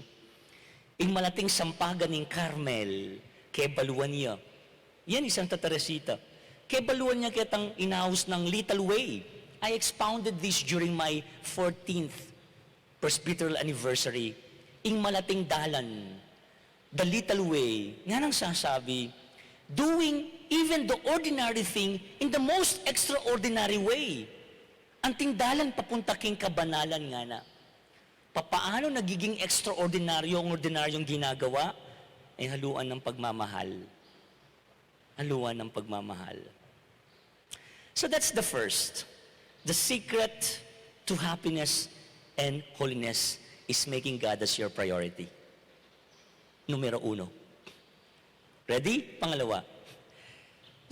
Ing malating sampagan ning Carmel, kebaluan ya. Yan i Santa Teresita. Kebaluan ya ketang inaus nang little way. I expounded this during my fourteenth presbyteral anniversary. Ing malating dalan, the little way, nganang sasabi, doing even the ordinary thing in the most extraordinary way. Anting dalan papunta king kabanalan, ngana. Papaano nagiging ekstraordinaryo ang ordinaryong ginagawa? Ay haluan ng pagmamahal. Haluan ng pagmamahal. So that's the first. The secret to happiness and holiness is making God as your priority. Numero uno. Ready? Pangalawa.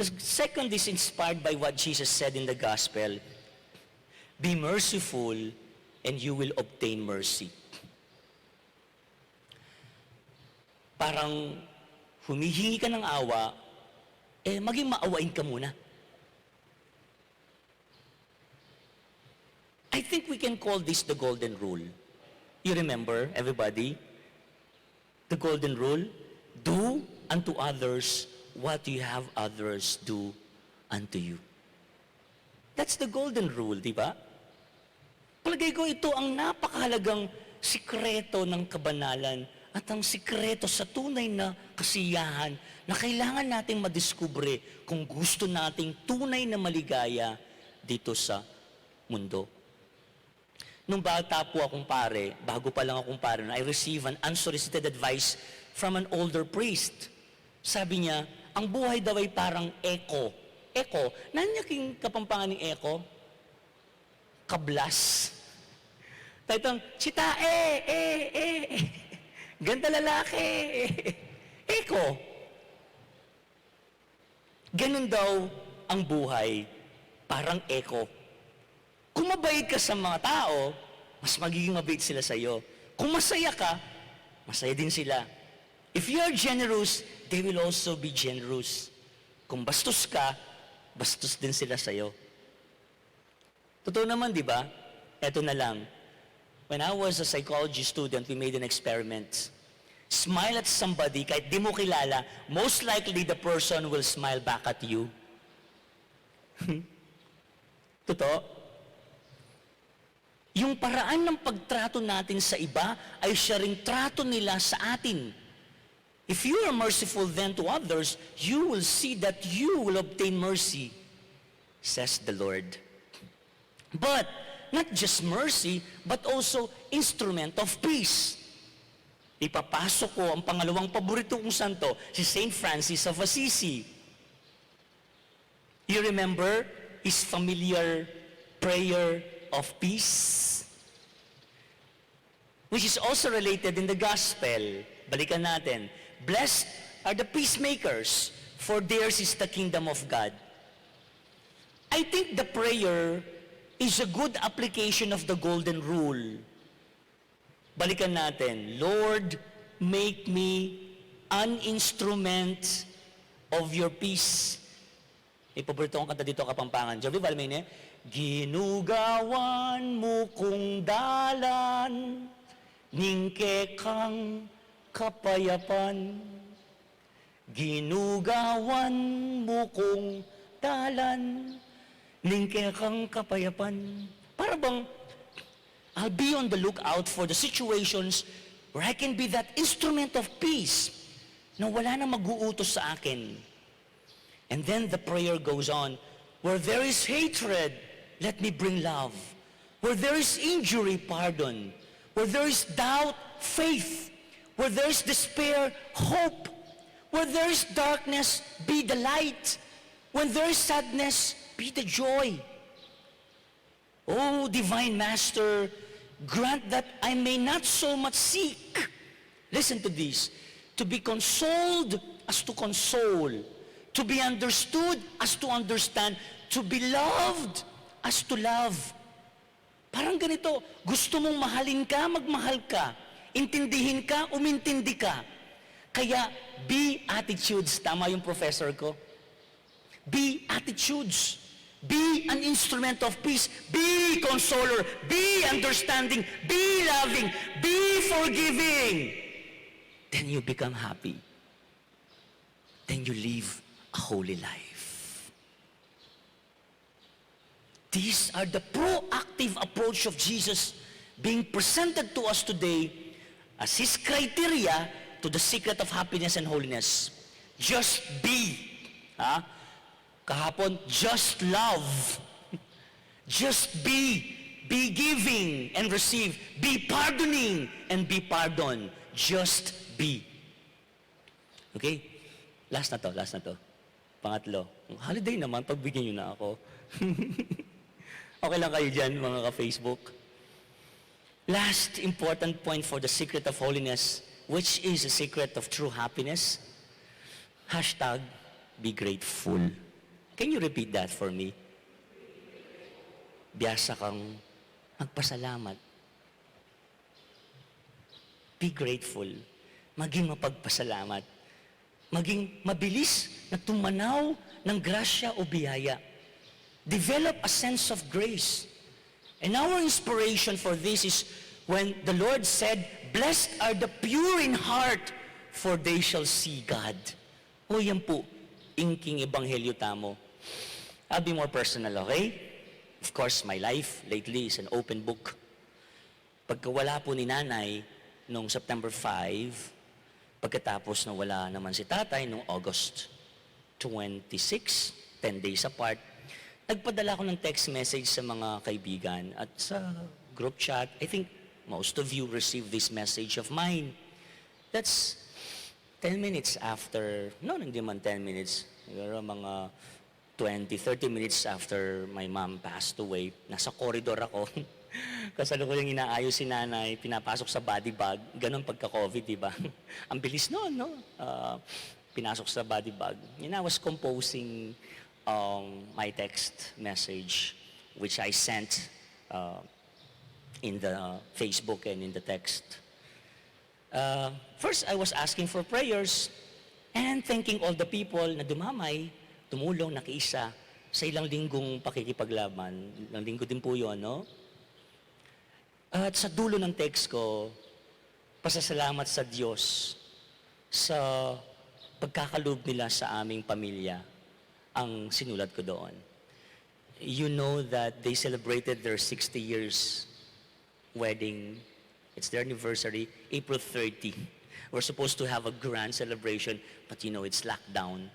The second is inspired by what Jesus said in the gospel. Be merciful and you will obtain mercy. Parang humihingi ka ng awa, eh, maging maawain ka muna. I think we can call this the golden rule. You remember, everybody? The golden rule, do unto others what you have others do unto you. That's the golden rule, di ba? Palagay ko ito ang napakahalagang sikreto ng kabanalan at ang sikreto sa tunay na kasiyahan na kailangan nating madiskubre kung gusto nating tunay na maligaya dito sa mundo. Nung bata po akong pare, bago pa lang akong pare, I received an unsolicited advice from an older priest. Sabi niya, ang buhay daw ay parang echo. Echo? Nanu ya king Kapampangan ning echo? Kablas. Taytang, "Sita, eh, eh, eh, eh. Ganda lalaki, eh." Echo. Ganun daw ang buhay, parang echo. Kung mabait ka sa mga tao, mas magiging mabait sila sa'yo. Kung masaya ka, masaya din sila. If you are generous, they will also be generous. Kung bastos ka, bastos din sila sa'yo. Totoo naman, di ba? Eto na lang. When I was a psychology student, we made an experiment. Smile at somebody, kahit di mo kilala, most likely the person will smile back at you. Totoo? Yung paraan ng pagtrato natin sa iba ay siya ring trato nila sa atin. If you are merciful then to others, you will see that you will obtain mercy, says the Lord. But not just mercy, but also instrument of peace. Ipapasok ko ang pangalawang paborito kong santo, si Saint Francis of Assisi. You remember his familiar prayer of peace, which is also related in the gospel. Balikan natin. "Blessed are the peacemakers, for theirs is the kingdom of God." I think the prayer is a good application of the golden rule. Balikan natin, "Lord, make me an instrument of your peace." May paborito kong kanta dito, Kapampangan. Jovi, bali may ne, "Ginugawan mu kung dalan ning kekang kapayapan. Ginugawan mu kung dalan ning kekang kapayapan." Para bang, I'll be on the lookout for the situations where I can be that instrument of peace na wala na mag-uutos sa akin. And then the prayer goes on, "Where there is hatred, let me bring love. Where there is injury, pardon. Where there is doubt, faith. Where there is despair, hope. Where there is darkness, be the light. When there is sadness, be the joy." Oh, Divine Master, grant that I may not so much seek, listen to this, to be consoled as to console, to be understood as to understand, to be loved as to love. Parang ganito, gusto mong mahalin ka, magmahal ka. Intindihin ka, umintindi ka. Kaya, be attitudes. Tama yung professor ko. Be attitudes. Be an instrument of peace. Be consoler. Be understanding. Be loving. Be forgiving. Then you become happy. Then you live a holy life. These are the proactive approach of Jesus being presented to us today as his criteria to the secret of happiness and holiness. Just be. Ha? Kahapon, just love. Just be. Be giving and receive. Be pardoning and be pardoned. Just be. Okay? Last na to, last na to. Pangatlo. Holiday naman, pagbigyan nyo na ako. Okay lang kayo dyan, mga ka-Facebook? Last important point for the secret of holiness, which is the secret of true happiness. Hashtag be grateful. Can you repeat that for me? Biasa kang magpasalamat. Be grateful. Maging mapagpasalamat. Maging mabilis na tumanaw ng grasya o biyaya. Develop a sense of grace. And our inspiration for this is when the Lord said, "Blessed are the pure in heart, for they shall see God." O, yan po, ing king ebanghelyo tamu. I'll be more personal, okay? Of course, my life lately is an open book. Pagkawala po ni Nanay nung September five, pagkatapos na wala naman si Tatay nung August twenty-six, ten days apart, nagpadala ako ng text message sa mga kaibigan at sa group chat. I think most of you received this message of mine. That's ten minutes after, no, hindi man ten minutes. Siguro mga twenty, thirty minutes after my mom passed away, nasa koridor ako. Kasalukuyang inaayos si Nanay, pinapasok sa body bag. Ganon pagka-COVID, di ba? Ang bilis nun, no? Ah, pinasok sa body bag. And I was composing, um, my text message, which I sent, uh, in the Facebook and in the text. Uh, first, I was asking for prayers and thanking all the people na dumamay, tumulong, nakiisa sa ilang linggong pakikipaglaban. Ilang linggo din po yun, no? At sa dulo ng text ko, pasasalamat sa Diyos sa pagkakaloob nila sa aming pamilya ang sinulat ko doon. You know that they celebrated their sixty years wedding. It's their anniversary, April thirty. We're supposed to have a grand celebration, but you know, it's lockdown.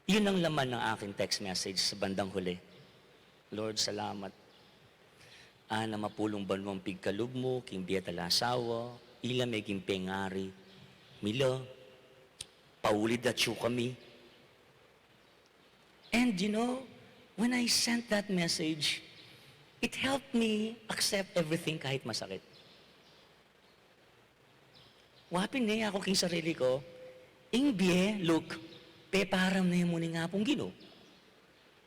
Yun ang laman ng aking text message sa bandang huli. Lord, salamat. Ana mapulung banua ing pigkalub mu king bie at asawa, ila meging pengari mila, pauli da atyu kami. And you know, when I sent that message, it helped me accept everything kahit masakit. Wa pin ne, aku king sarili ku, ing bie, Luke, peparam ne mu ning Apung Ginu.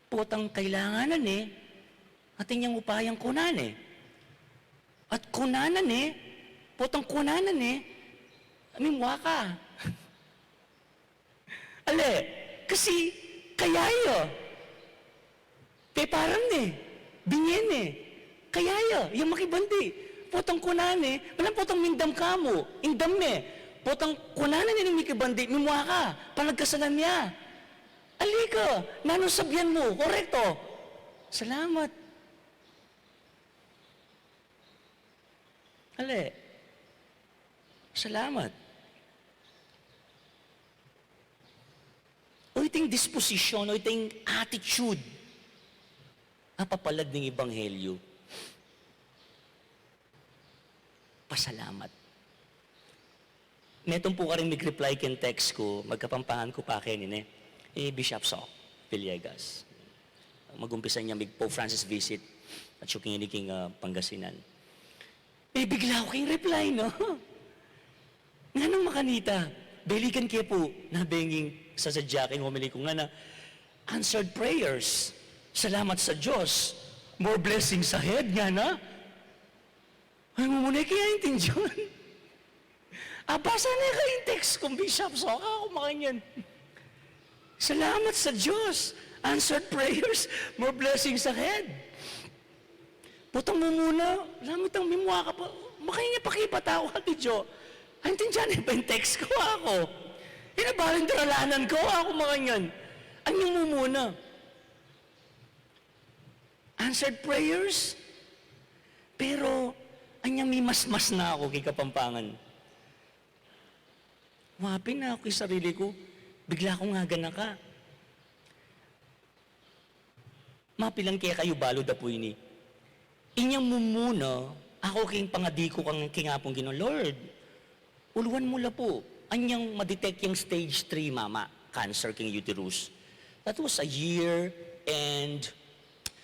Potang kailangan na ne, atin yang upayang kunan ne. At kunan na ne, potang kunan na ne, mimua ka. Ale, kasi kaya ya. Peparam ne, binye ne, kaya ya, yang makibandi. Potang kunan ne, malam potang mindam ka mu, indam ne. Potang kunan na ne ning mikibandi, mimua ka, panagkasalan ya. Ali ka, nanung sabian mu, korekto. Salamat. Ale. Salamat. O iting disposisyon, o iting attitude, a papalad ning ebanghelyo. Pasalamat. Metung pu karing mig-reply king text ku, magkapampangan ku pa keni, e, i Bishop Sok Villegas. Mag-umpisa ne ya mig-Pope Francis visit, atyu keni king, ah, Pangasinan. Mebigla ku king reply, no? Nganang makanita, belikan ke pu, nabenging sasadya king homily ku, ngana, "Answered prayers. Salamat sa Diyos. More blessings ahead," ngana. Ay, mumuna, e ke ya aintindian. Abasa ne ka ing text kung Bishop Sok, aku makanyan. Salamat sa Diyos. Answered prayers. More blessings ahead. Potang mumuna, lamat ang mimua ka pa. Makanyan ya pakipatawad, video. Aintindian ne ba ing text ku, aku? Ina ba ring daralanan ku, aku makanyan. Anyang mumuna. Answered prayers. Pero, anyang mimasmas na aku king Kapampangan. Wa pin, aku king sarili ku, bigla kung aganaka. Mapilan kekayu balu da pu ini. Inyang mumuna, aku king pangadi ku kang, king Apung Ginu, Lord, uluan mu la pu, anyang ma-detect yang stage three, mama, cancer king uterus. That was a year and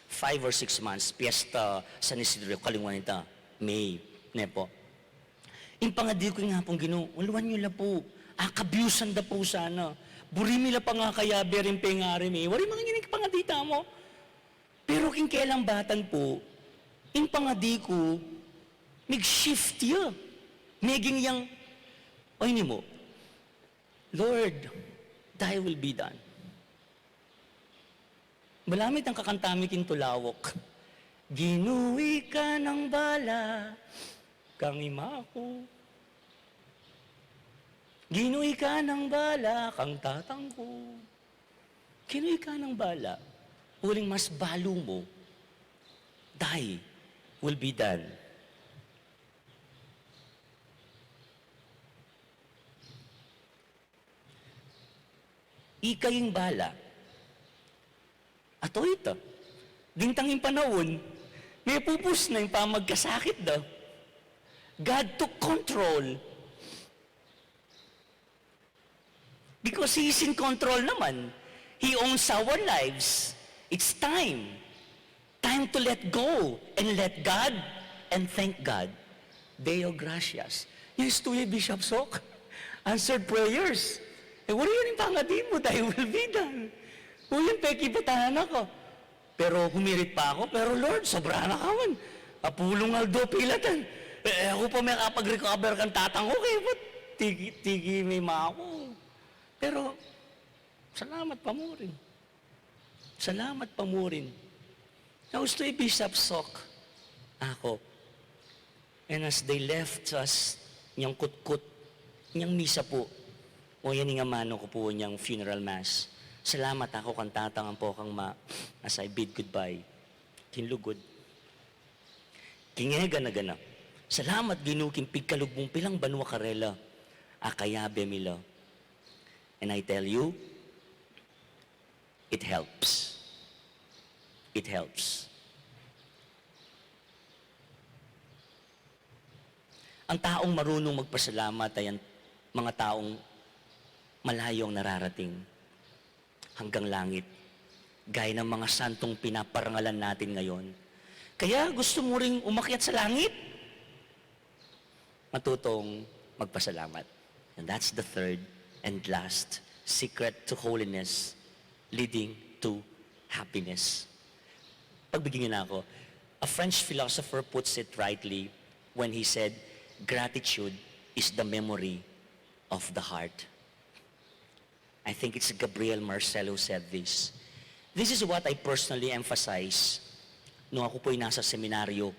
five or six months, piyesta San Isidro, kalingwan ita, May, ne pu. Ing pangadi ku ing Apung Ginu, ulwan yu la pu, akabyusan da pu sana. Buri mi la pangakayabe ring pengari mi. Wari mangan ing pangadi tamu. Pero king kelambatan pu, ing pangadi ku, mig-shift ya. Meging yang, o ini mu, "Lord, thy will be done." Balu mi itang kakanta mi king tulauk. "Ginu, ika nang bala kang ima ku. Ginu, ika nang bala kang tatang ku." Ginu, ika nang bala. Uling mas balu mu, "Thy will be done." Ika ing bala. Ato ita. Dintang ing panaun, mepupus na ing pamagkasakit da. God took control. Because He is in control naman. He owns our lives. It's time. Time to let go and let God and thank God. Deo gratias. Yes, to ye, Bishop Sok. Answered prayers. E, wari yan ing pangadi mu, "Thy will be done." O yan, pekibatan na ku. Pero humirit pa ku, "Pero Lord, sobra na ka man. Apulung aldo pilatan. E, e ku pa mekapag-recover kang tatang ku, kaybat tiki, tiki me ima ku." Pero, salamat pa mu rin. Salamat pa mu rin. Now, to ye, Bishop Sok, aku. And as they left us, inyang kutkut, inyang misa pu, o yan ing amanu ku pu, inyang funeral mass. Salamat aku kang tatang ampo kang ima, as I bid goodbye. King lugud. King e gana-gana. Salamat, Ginu, king pigkalub mung pilang banua karela. Akayabe mi la. And I tell you, it helps. It helps. Ang taong marunong magpasalamat ay ang mga taong malayo ang nararating hanggang langit, gaya ng mga santong pinaparangalan natin ngayon. Kaya gusto mo ring umakyat sa langit? Matutong magpasalamat. And that's the third and last secret to holiness, leading to happiness. Pagbigyan niyo na ako. A French philosopher puts it rightly when he said, "Gratitude is the memory of the heart." I think it's Gabriel Marcel who said this. This is what I personally emphasize nung aku po'y nasa seminaryo.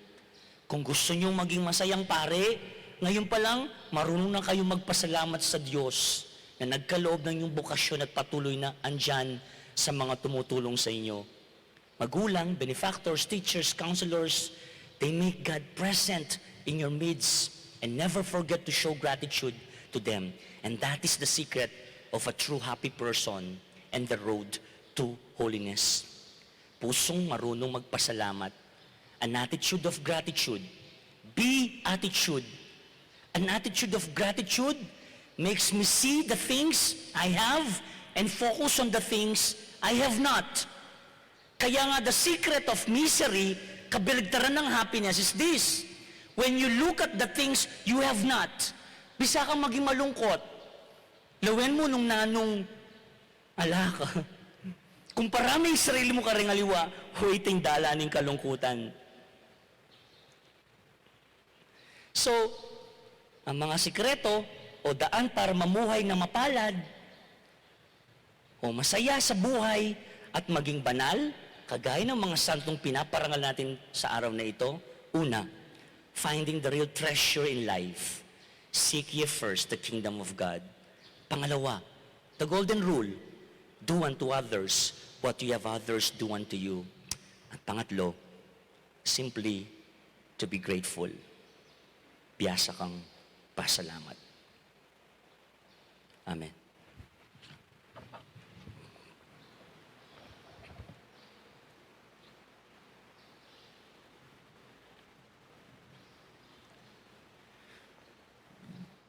Kung gusto niyong maging masayang pare, ngayon pa lang, marunong na kayong magpasalamat sa Diyos na nagkaloob ng inyong bokasyon at patuloy na andyan sa mga tumutulong sa inyo. Magulang, benefactors, teachers, counselors, they make God present in your midst, and never forget to show gratitude to them. And that is the secret of a true happy person and the road to holiness. Pusong marunong magpasalamat. An attitude of gratitude. Beatitude. An attitude of gratitude makes me see the things I have and focus on the things I have not. Kaya nga, the secret of misery, kabaligtaran ng happiness, is this. When you look at the things you have not, bisa kang maging malungkot. Lawen mu nung nanung ala ka. Kumpara me ing sarili mu karing aliwa, hoy, tingala ning kalungkutan. So, ang mga sikreto o daan para mamuhay na mapalad o masaya sa buhay at maging banal, kagaya ng mga santong pinaparangal natin sa araw na ito, una, finding the real treasure in life. Seek ye first the kingdom of God. Pangalawa, the golden rule, do unto others what you have others do unto you. At pangatlo, simply to be grateful. Biyasa kang pasalamat. Amen.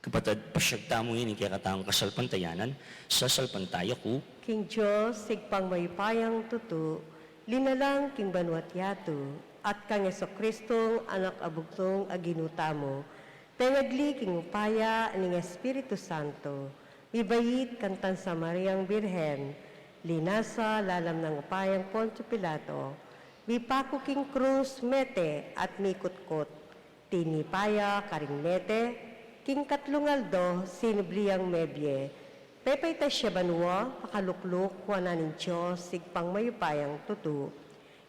Kapatad, pasyag tamu ing kekatang kasalpantayanan, sasalpantaya ku. King Dios, Ibpang mayupayang tutu, linalang king banua't yatu, at kang Jesucristong Anak a bugtung a Ginu tamu, pengagli king upaya ning Espiritu Santo, mibait kang Santa Mariang Birhen, linasa lalam nang upayang Poncio Pilato, mipaku king krus, mete at mikutkut, tinipa ya karing mete, king katlung aldo sinubli yang mebie, pepaitas ya banua, pakalukluk wanan ning Dios Ibpang mayupayang tutu.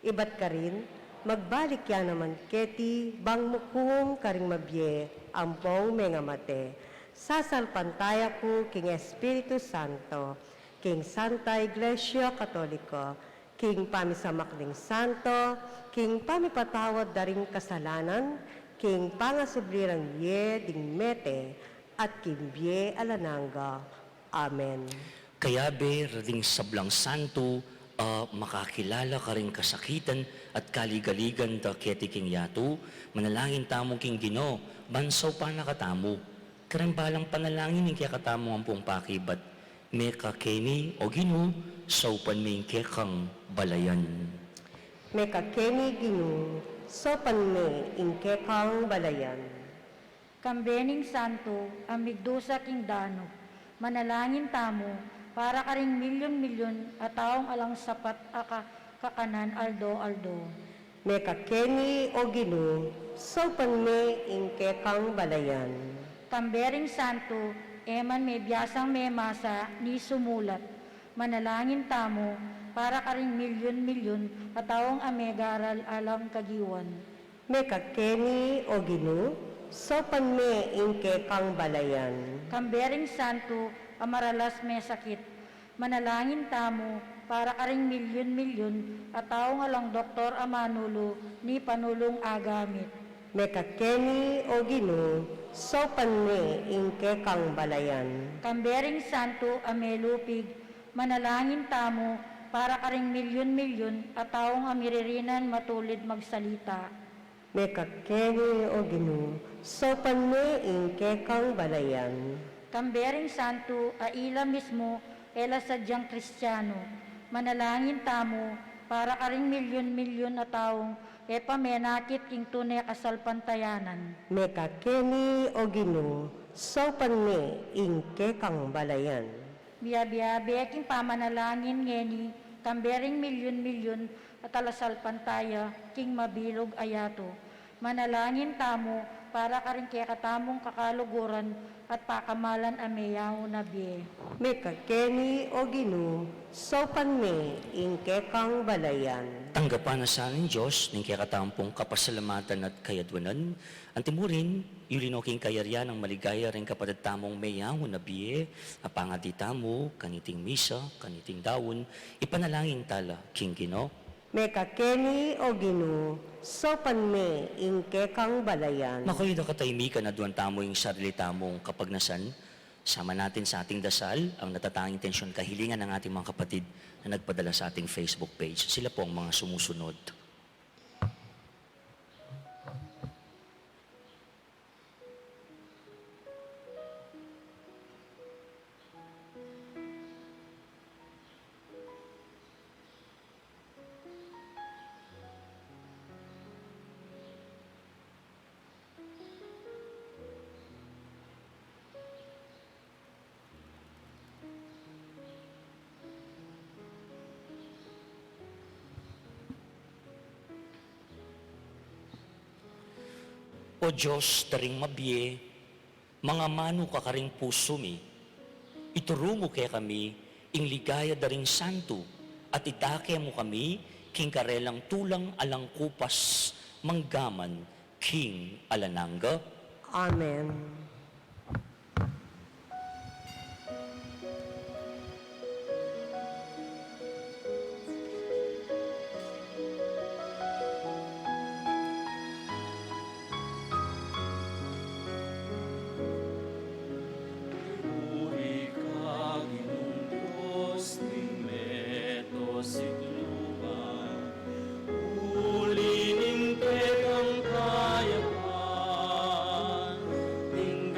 Ibat karin, magbalik ya naman keti bang mukum karing mabie ampong mengamate. Sasalpantaya ku king Espiritu Santo, king Santa Iglesia Katolika, king pamisamak ning santo, king pamipatawad da ring kasalanan, king pangasubli rang bie ding mete, at king bie alang angga. Amen. Kayabe ra ding sablang santo a makakilala karing kasakitan at kaligaligan da keti king yatu, manalangin tamu king Ginu, ban saupan na katamu. Karing balang panalangin ing kekatamung ampong pakibat, mekakeni, O Ginu, saupan me ing kekang balayan. Mekakeni, Ginu, saupan me ing kekang balayan. Kambe ning santo a migdusa king Danube, manalangin tamu para karing milyun-milyun a taung alang sapat a ka-, kakanan aldo-aldo. Mekakeni, O Ginu, saupan me ing kekang balayan. Kambe ring santo e man mebiasang memasa ni sumulat, manalangin tamu para karing milyun-milyun a taung a megaral alang kagiwan. Mekakeni, O Ginu, saupan me ing kekang balayan. Kambe ring santo a maralas mesakit, manalangin tamu para karing milyun-milyun a taung alang doktor a manulu ni panulung agamit. Mekakeni, O Ginu, saupan me ing kekang balayan. Kambe ring santo a melupig, manalangin tamu para karing milyun-milyun a taung a miririnan matulid magsalita. Mekakeni, O Ginu, saupan me ing kekang balayan. Kambe ring santo a ila mismu e la sadyang Kristiano, manalangin tamu para karing milyun-milyun a taung e pa menakit king tune kasalpantayanan. Mekakeni, O Ginu, saupan me ing kekang balayan. Miabe-abe king pamanalangin ngeni, kambe ring milyun-milyun a talasalpantaya king mabilug a yatu. Manalangin tamu para karing kekatamung kakaluguran at pakamalan a meyaun a bie. Mekakeni, O Ginu, saupan me ing kekang balayan. Tanggapan na sa ning Dios ning kekatamung kapasalamatan at kayadwanan. Antimurin, yuli no king kayarian nang maligaya ring kapatad tamung meyaun a bie, a pangadi tamu kaniting misa, kaniting daun, ipanalangin tala king Ginu. Mekakeni, O Ginu, saupan me ing kekang balayan. Makoy da katahimikan, aduan tamu ing sarili tamung kapagnasan. Sama natin sa ating dasal ang natatanging intensyon, kahilingan ng ating mga kapatid na nagpadala sa ating Facebook page. Sila po ang mga sumusunod. O Dios da ring mabie, mangamanu ka karing pusu mi, ituru mu kekami ing ligaya da ring santu, at idake mu kami king karelang tulang alang kupas, manggaman king alang angga. Amen. Puri ka, Ginung Dios ning meto sikluban, uli ning kekang kayapan, ning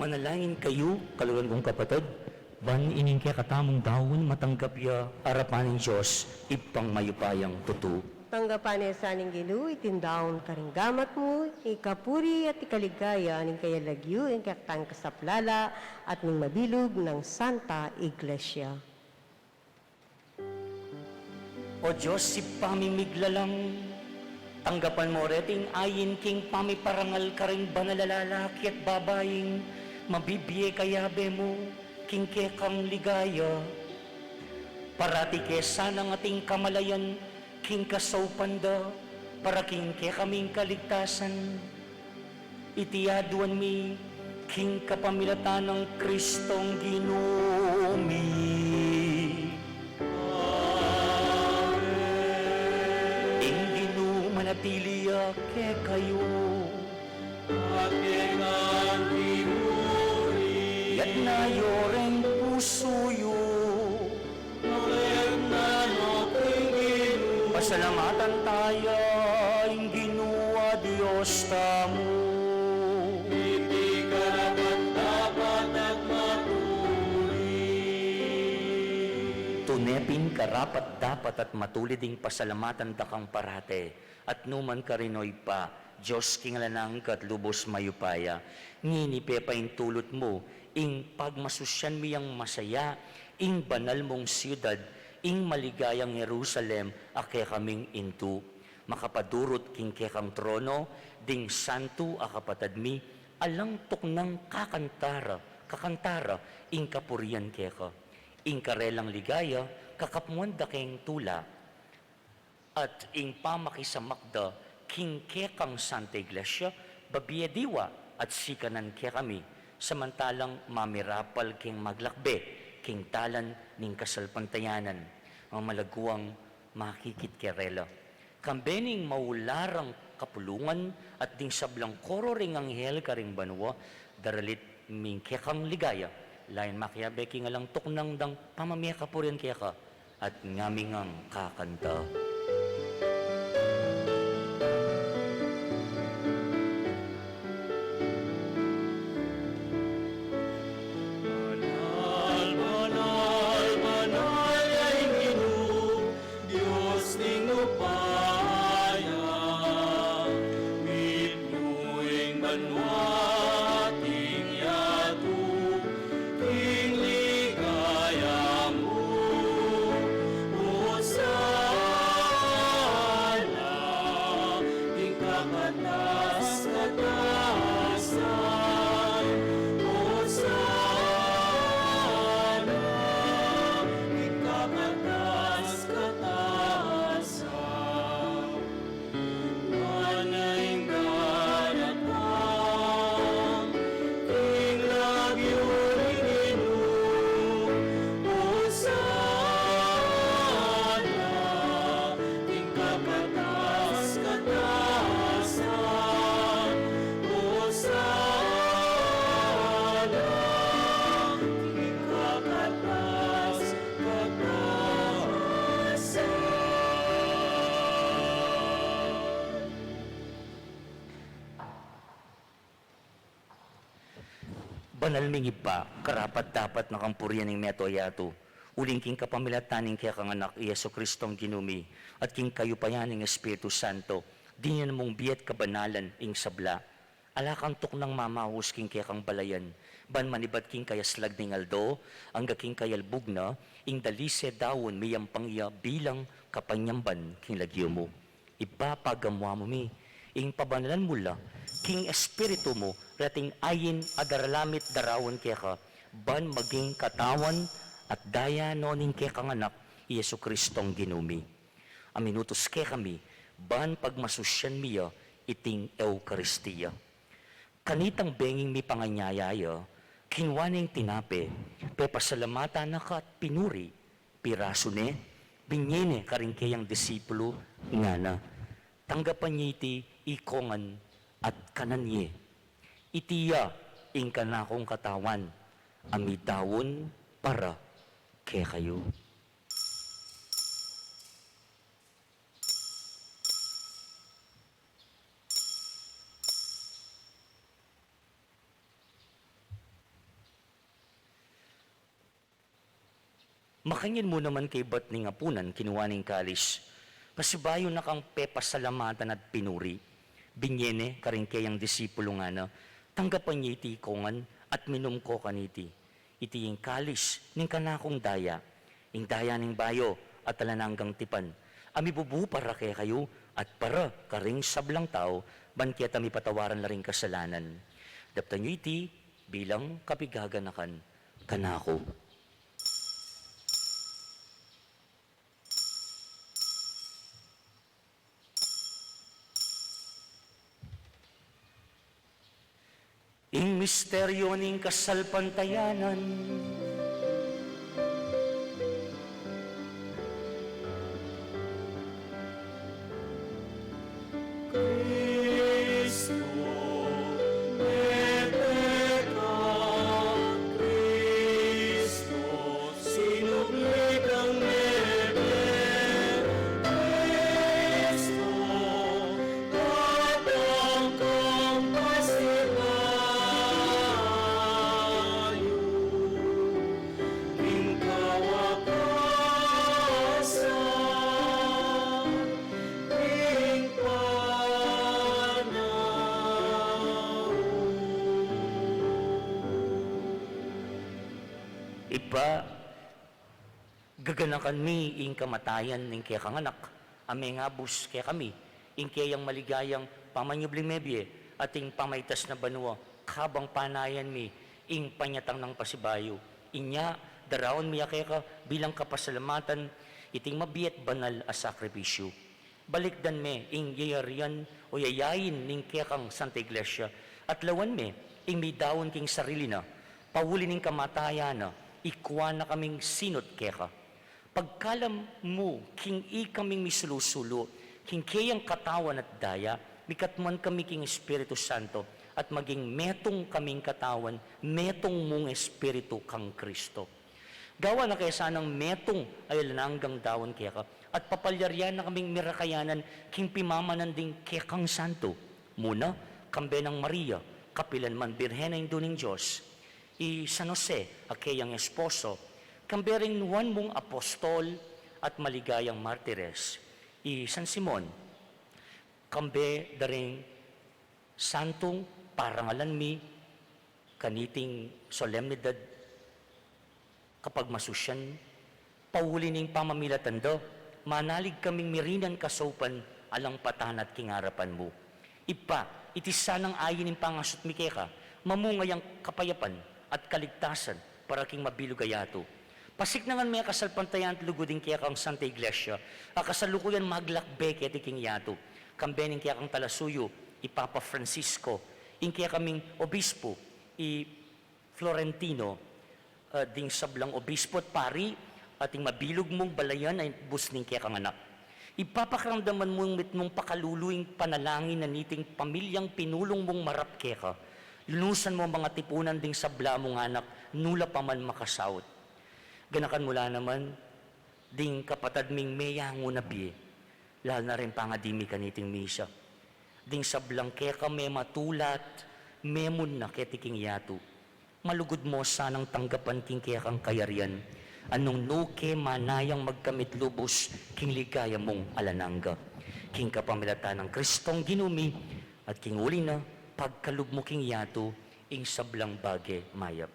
Manalangin kayu, kaluguran kung kapatad, ban ining kekatamung daun matanggap ya arapan ning Dios, Ibpang mayupayang tutu. Tanggapan na sa ning Ginu iting daun karing gamat mu, ikapuri at ikaligaya ning kayang lagyu, ing kekatang kasaplala at ning mabilug nang Santa Iglesia. O Dios, Ibpa ming miglalang, tanggapan mu reting ain king pamiparangal karing banal a lalaki at babaing mabibie kayabe mu king kekang ligaya. Parati ke sanang ating kamalayan king kasaupan da para king kekaming kaligtasan. Iti aduan mi king kapamilatan nang Kristong Ginu mi. Amen. Ing Ginu manatili ya kekayu. At kekang lugud. Itas yu reng pusu yu. Pasalamatan taya ing Ginu a Dios tamu. Iti karapat-dapat at matulid. Tune pin karapat-dapat at matulid ing pasalamatan da kang parate, at nukarin man, o Ibpa, Dios king alang angga at lubus mayupaya. Ngeni pepaintulut mu ing pagmasusyan mi yang masaya ing banal mung siudad, ing maligayang Jerusalem a kekaming indu. Makapadurut king kekang trono ding santu a kapatad mi, alang tuknang kakanta ra, kakanta ra ing kapurian keka. Ing karelang ligaya kakapuan da keng tula. At ing pamakisamak da king kekang Santa Iglesia, babie diwa at sikanan kekami, samantalang mamirapal keng maglakbe king dalan ning kasalpantayanan, mamalaguang makikit kerela. Kambe ning maulalang kapulungan at ding sablang koro ring anghel karing banua, daralit ming kekang ligaya, lain makiabe king alang tuknang dang pamamie kapurian keka. At ngami ngang kakanta. Banal, banal, banal ya ing Ginu, Dios ning upaya. Mitmu ing banua at ing yatu king ligaya mu. Hosana king kakatas-katasan. Hosana king kakatas-katasan. Mana ing ganatan king lagyu ning Ginu. Hosana king kakatas-katasan. Hosana king kakatas-katasan. Banal ming Ibpa, karapat-dapat na kang purian ning meto a yatu, uling king kapamilatan ning kekang Anak, i Jesucristong Ginu mi, at king kayupayan ning Espiritu Santo, dinan mung bie at kabanalan ing sabla. Ala kang tuknang mamaus king kekang balayan, ban manibat king kayaslag ning aldo, angga king kayalbug na, ing dalise daun miyampang ya bilang kapanyamban king lagyu mu. Ibpa, pagamuan mu mi, ing pabanalan mu la king Espiritu mu, reting ain a daralamit daraun keka, ban maging katawan at daya no ning kekang Anak, i Jesucristong Ginu mi. A minutus kekami, ban pagmasusyan mi ya iting Eukaristia. Kanitang benging mipanganyaya ya, kinua ne ing tinape, pepasalamatan na ka at pinuri, pirasu ne, binie ne karing keyang disipulu, ngana: Tanggapan ye iti ikongan at kanan ye. Iti ya ing kanakung katawan a midaun para kekayu. Makanyan mu naman kaybat ning apunan, kinua ne ing kalis, pasibayu na kang pepasalamatan at pinuri, binye ne karing keyang disipulu, ngana: Tanggapan ye iti ikongan at minum ko kaniti. Iti ing kalis ning kanakung daya, ing daya ning bayu at alang anggang tipan, a mibubu para kekayu at para karing sablang tau, ban keta mipatawaran la ring kasalanan. Daptan yu iti bilang kapigaganakan kanaku. Ing misteryu ning kasalpantayanan. Kristu, mete ka, Kristu, sinubli kang mete, Kristu, datang kang pasibayu, king kawakasan ning panaun. Ibpa, gaganakan mi ing kamatayan ning kekang Anak, a mengabus kekami ing keyang maligayang pamanyubling mebie at ing pamaitas na banua kabang panayan mi ing panyatang nang pasibayu. Inya, daraun mi ya keka bilang kapasalamatan iting mabie at banal a sakripisyu. Balikdan me ing yayarian o yayain ning kekang Santa Iglesia, at lawan me ing midaun king sarili na, pauli ning kamatayan na, ikua na kaming sinut keka. Pagkalam mu king ikaming misulu-sulu king keyang katawan at daya, mikatmuan kami king Espiritu Santo, at maging metung kaming katawan, metung mung Espiritu kang Kristo. Gawan na ke sanang metung a alang anggang daun keka, at papalyarian na kaming mirakayanan king pimamanan ding kekang santu, muna kambe nang Maria, kapilan man Birhen a Indu ning Dios, i San Jose a keyang esposo, kambe ring nuan mung apostol at maligayang martires, i San Simon, kambe da ring santung parangalan mi kaniting solemnidad kapagmasusian, pauli ning pamamilatan da, manalig kaming mirinan kasaupan alang patanat king arapan mu. Ibpa, iti sanang ain ning pangasut mi keka, mamunga yang kapayapan at kaligtasan para king mabilug a yatu. Pasiknangan me a kasalpantayanan at lugud ing kekang Santa Iglesia, a kasalukuyan maglakbe keti king yatu, kambe ning kekang talasuyu, i Papa Francisco, ing kekaming obispo, i Florentino, ah, ding sablang obispo at pari, at ing mabilug mung balayan a ibus ning kekang Anak. Ipapakiramdaman mu ing mitmung pakalulu ing panalangin na niting pamilyang pinulung mung marap keka. Lunusan mu ang mga tipunan ding sabla mung anak, nula pa man makasaut. Ganakan mu la naman ding kapatad ming meyangu na bie, lalu na ring pangadi mi kaniting misa, ding sablang keka mematulat, memun na keti king yatu. Malugud mu sanang tanggapan king kekang kayarian, a nung nu ke manayang magkamit lubus king ligaya mung alang angga. King kapamilatan nang Kristong Ginu mi, at king uli na, pagkalub mu king yatu ing sablang bage mayap.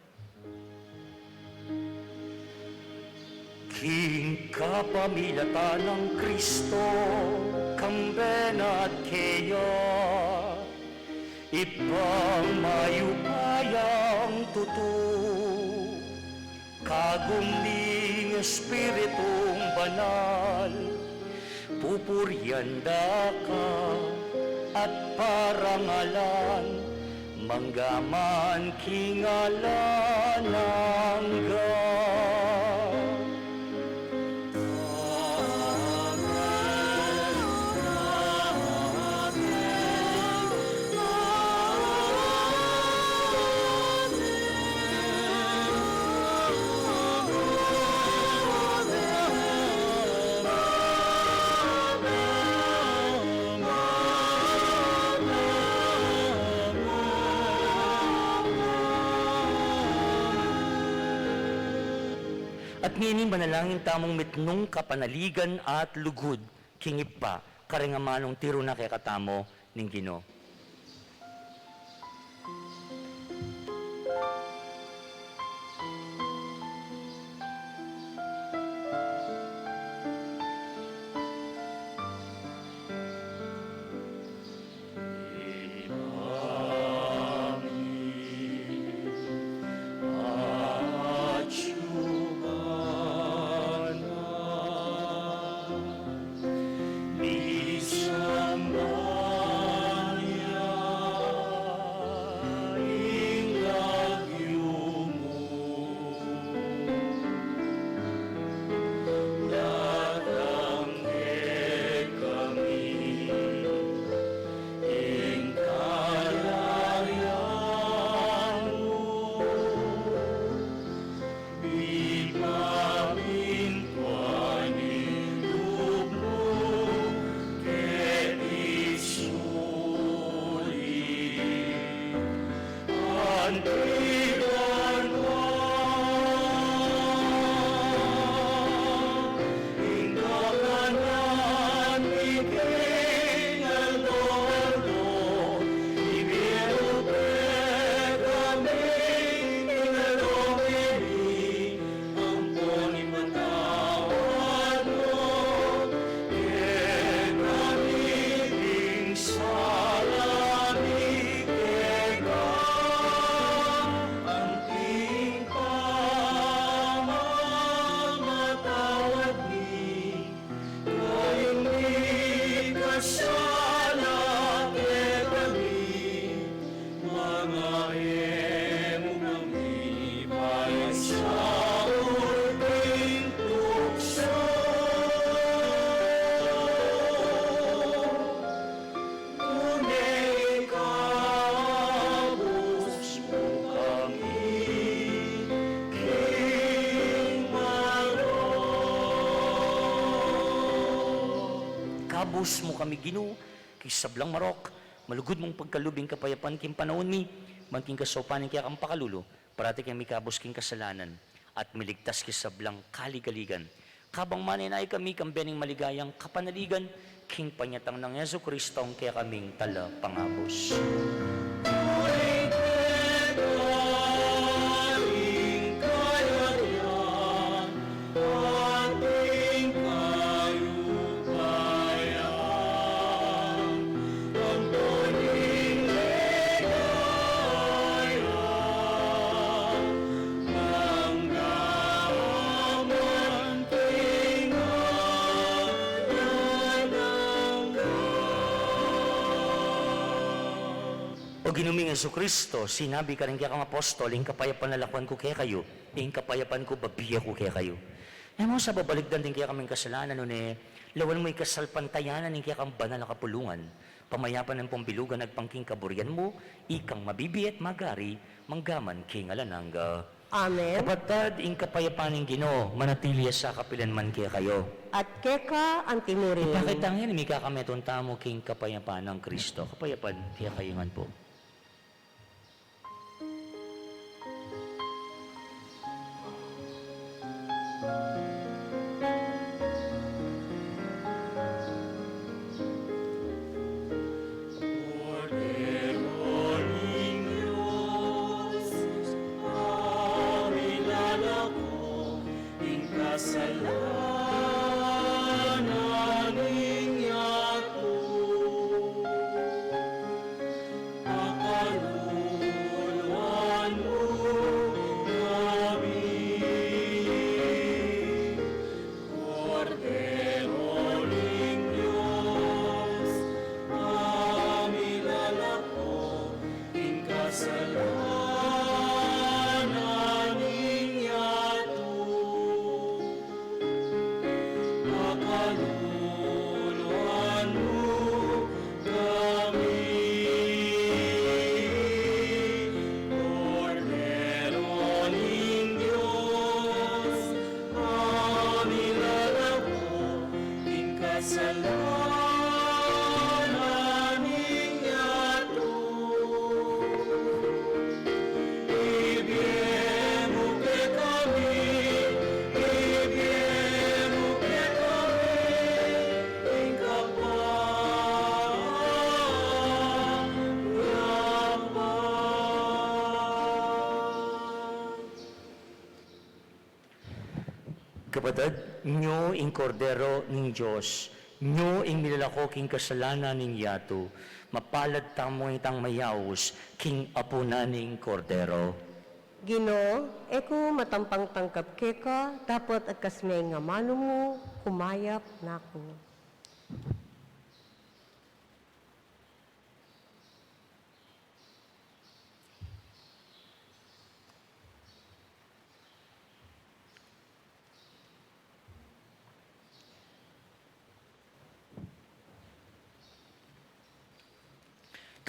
King kapamilatan nang Kristo, kambe na at keya, Ibpang mayupayang tutu, kagum ning Espiritung Banal, pupurian da ka at parangalan, mangga man king alang angga. At ngeni manalangin tamung mitmung kapanaligan at lugud king Ibpa, karing amanung tiru na kekatamu ning Ginu. Datang kekami ing kayarian mu, mipamintuan ing lub mu keti sulip anti banua. Ing kakanan mi king aldo-aldo, ibie mu kekami king aldo ngeni, ampon ipatawad mu kekami ing sala mi keka, anti ing pamamatawad mi karing mikasala kekami, manga e mu kami paisaul king tuksu, nune ikabus mu kami king marok. Ikabus mu kami, Ginu, king sablang marok, malugud mung pagkalub ing kapayapan king panaun mi, ban king kasaupan ning kekang pakalulu, parati kaming mikabus king kasalanan, at miligtas king sablang kaligaligan. Kabang manenaya kami kambe ning maligayang kapanaligan, king panyatang nang Jesucristo, ing kekaming Talapangabus. Keka ing kayarian, anti ing kayupayan, ampon ing ligaya, mangga man king alang angga. O Ginu ming Jesucristo, sinabi karing kekang apostol, ing kapayapan lalakwan ku kekayu, ing kapayapan ku babie ku kekayu. E mu sa babalikdan ding kekaming kasalanan, nune lawan mu ing kasalpantayanan ning kekang banal a kapulungan. Pamayapan ampong bilugan agpang king kaburian mu, ikang mabibie at magari, mangga man king alang angga. Amen. Kapatad, ing kapayapan ning Ginu manatili ya sa kapilan man kekayu. At keka anti murin. Ipakit ta ngeni ing mikakametung tamu king kapayapan nang Kristo. Kapayapan kekayu ngan pu. Kordero ning Dios, a minalako king kasalanan ning yatu. Kapatad, nyo ing Kordero ning Dios, nyo ing milalako king kasalanan ning yatu. Mapalad tamu itang mayaus king apunan ning Kordero. Ginu, e ku matampang tanggap keka, dapot agkas me ing amanu mu, kumayap na ku.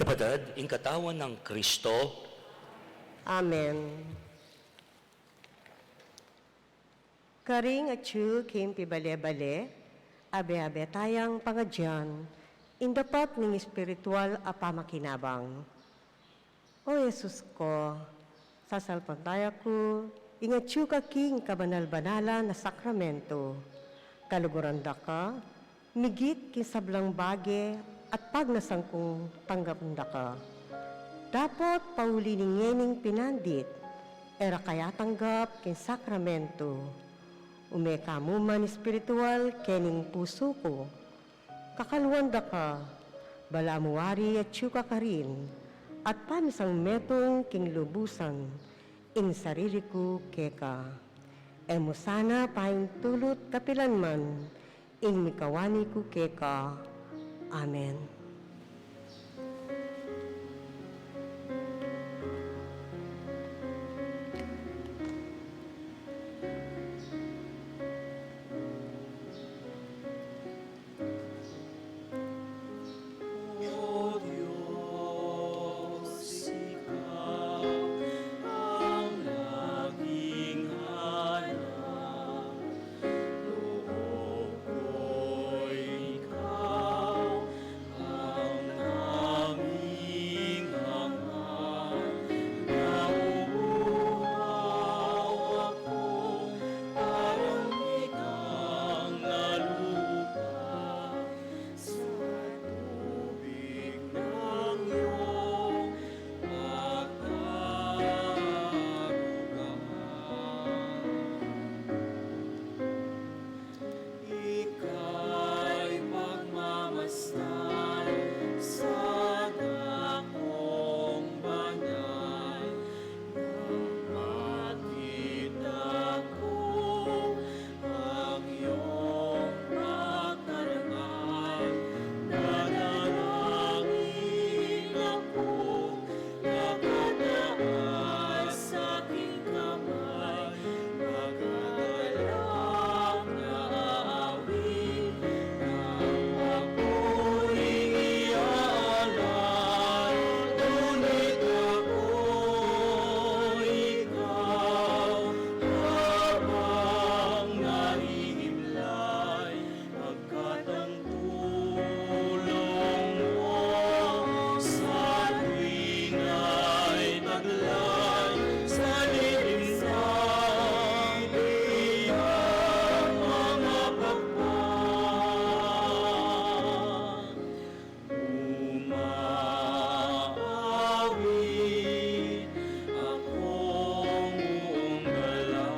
Kapatad, ing katawan nang Kristo. Amen. Karing atyu king pibale-bale, abe-abe tayang pangadian ing dapat ning espiritual a pamakinabang. O Jesus ko, sasalpantaya ku ing atyu ka king kabanal-banalan a sakramento. Kaluguran da ka, migit king sablang bage at pagnasan kung tanggap da ka. Dapot pauli ning ngening pinandit, e ra ka ya tanggap king sakramento. Ume ka mu man espiritual kening pusu ku. Kakaluan da ka, balamu wari atyu ka karin, at pamisang metung king lubusan ing sarili ku keka. E mu sana paintulut kapilan man ing mikawani ku keka. Amen. O Dios, ikaw ang aking hanap. Loob ko'y ikaw ang aming hangal. Nauuhaw ako, parang ikang nalupa sa tubig ng iyong pagkaruga. Ika'y pagmamasdan sa dakong banal. Nang makita ko ang iyong pagkarangal, nanalangin akong nakataas sa aking kamay, magagalang naaawi. Nang ako'y iaalay, ngunit ako ikaw, habang naiimlay, pagkat ang tulong mo sa tuwing ay taglay, sa dilim ng iyong mga pagpag. Umaawit akong buong galak.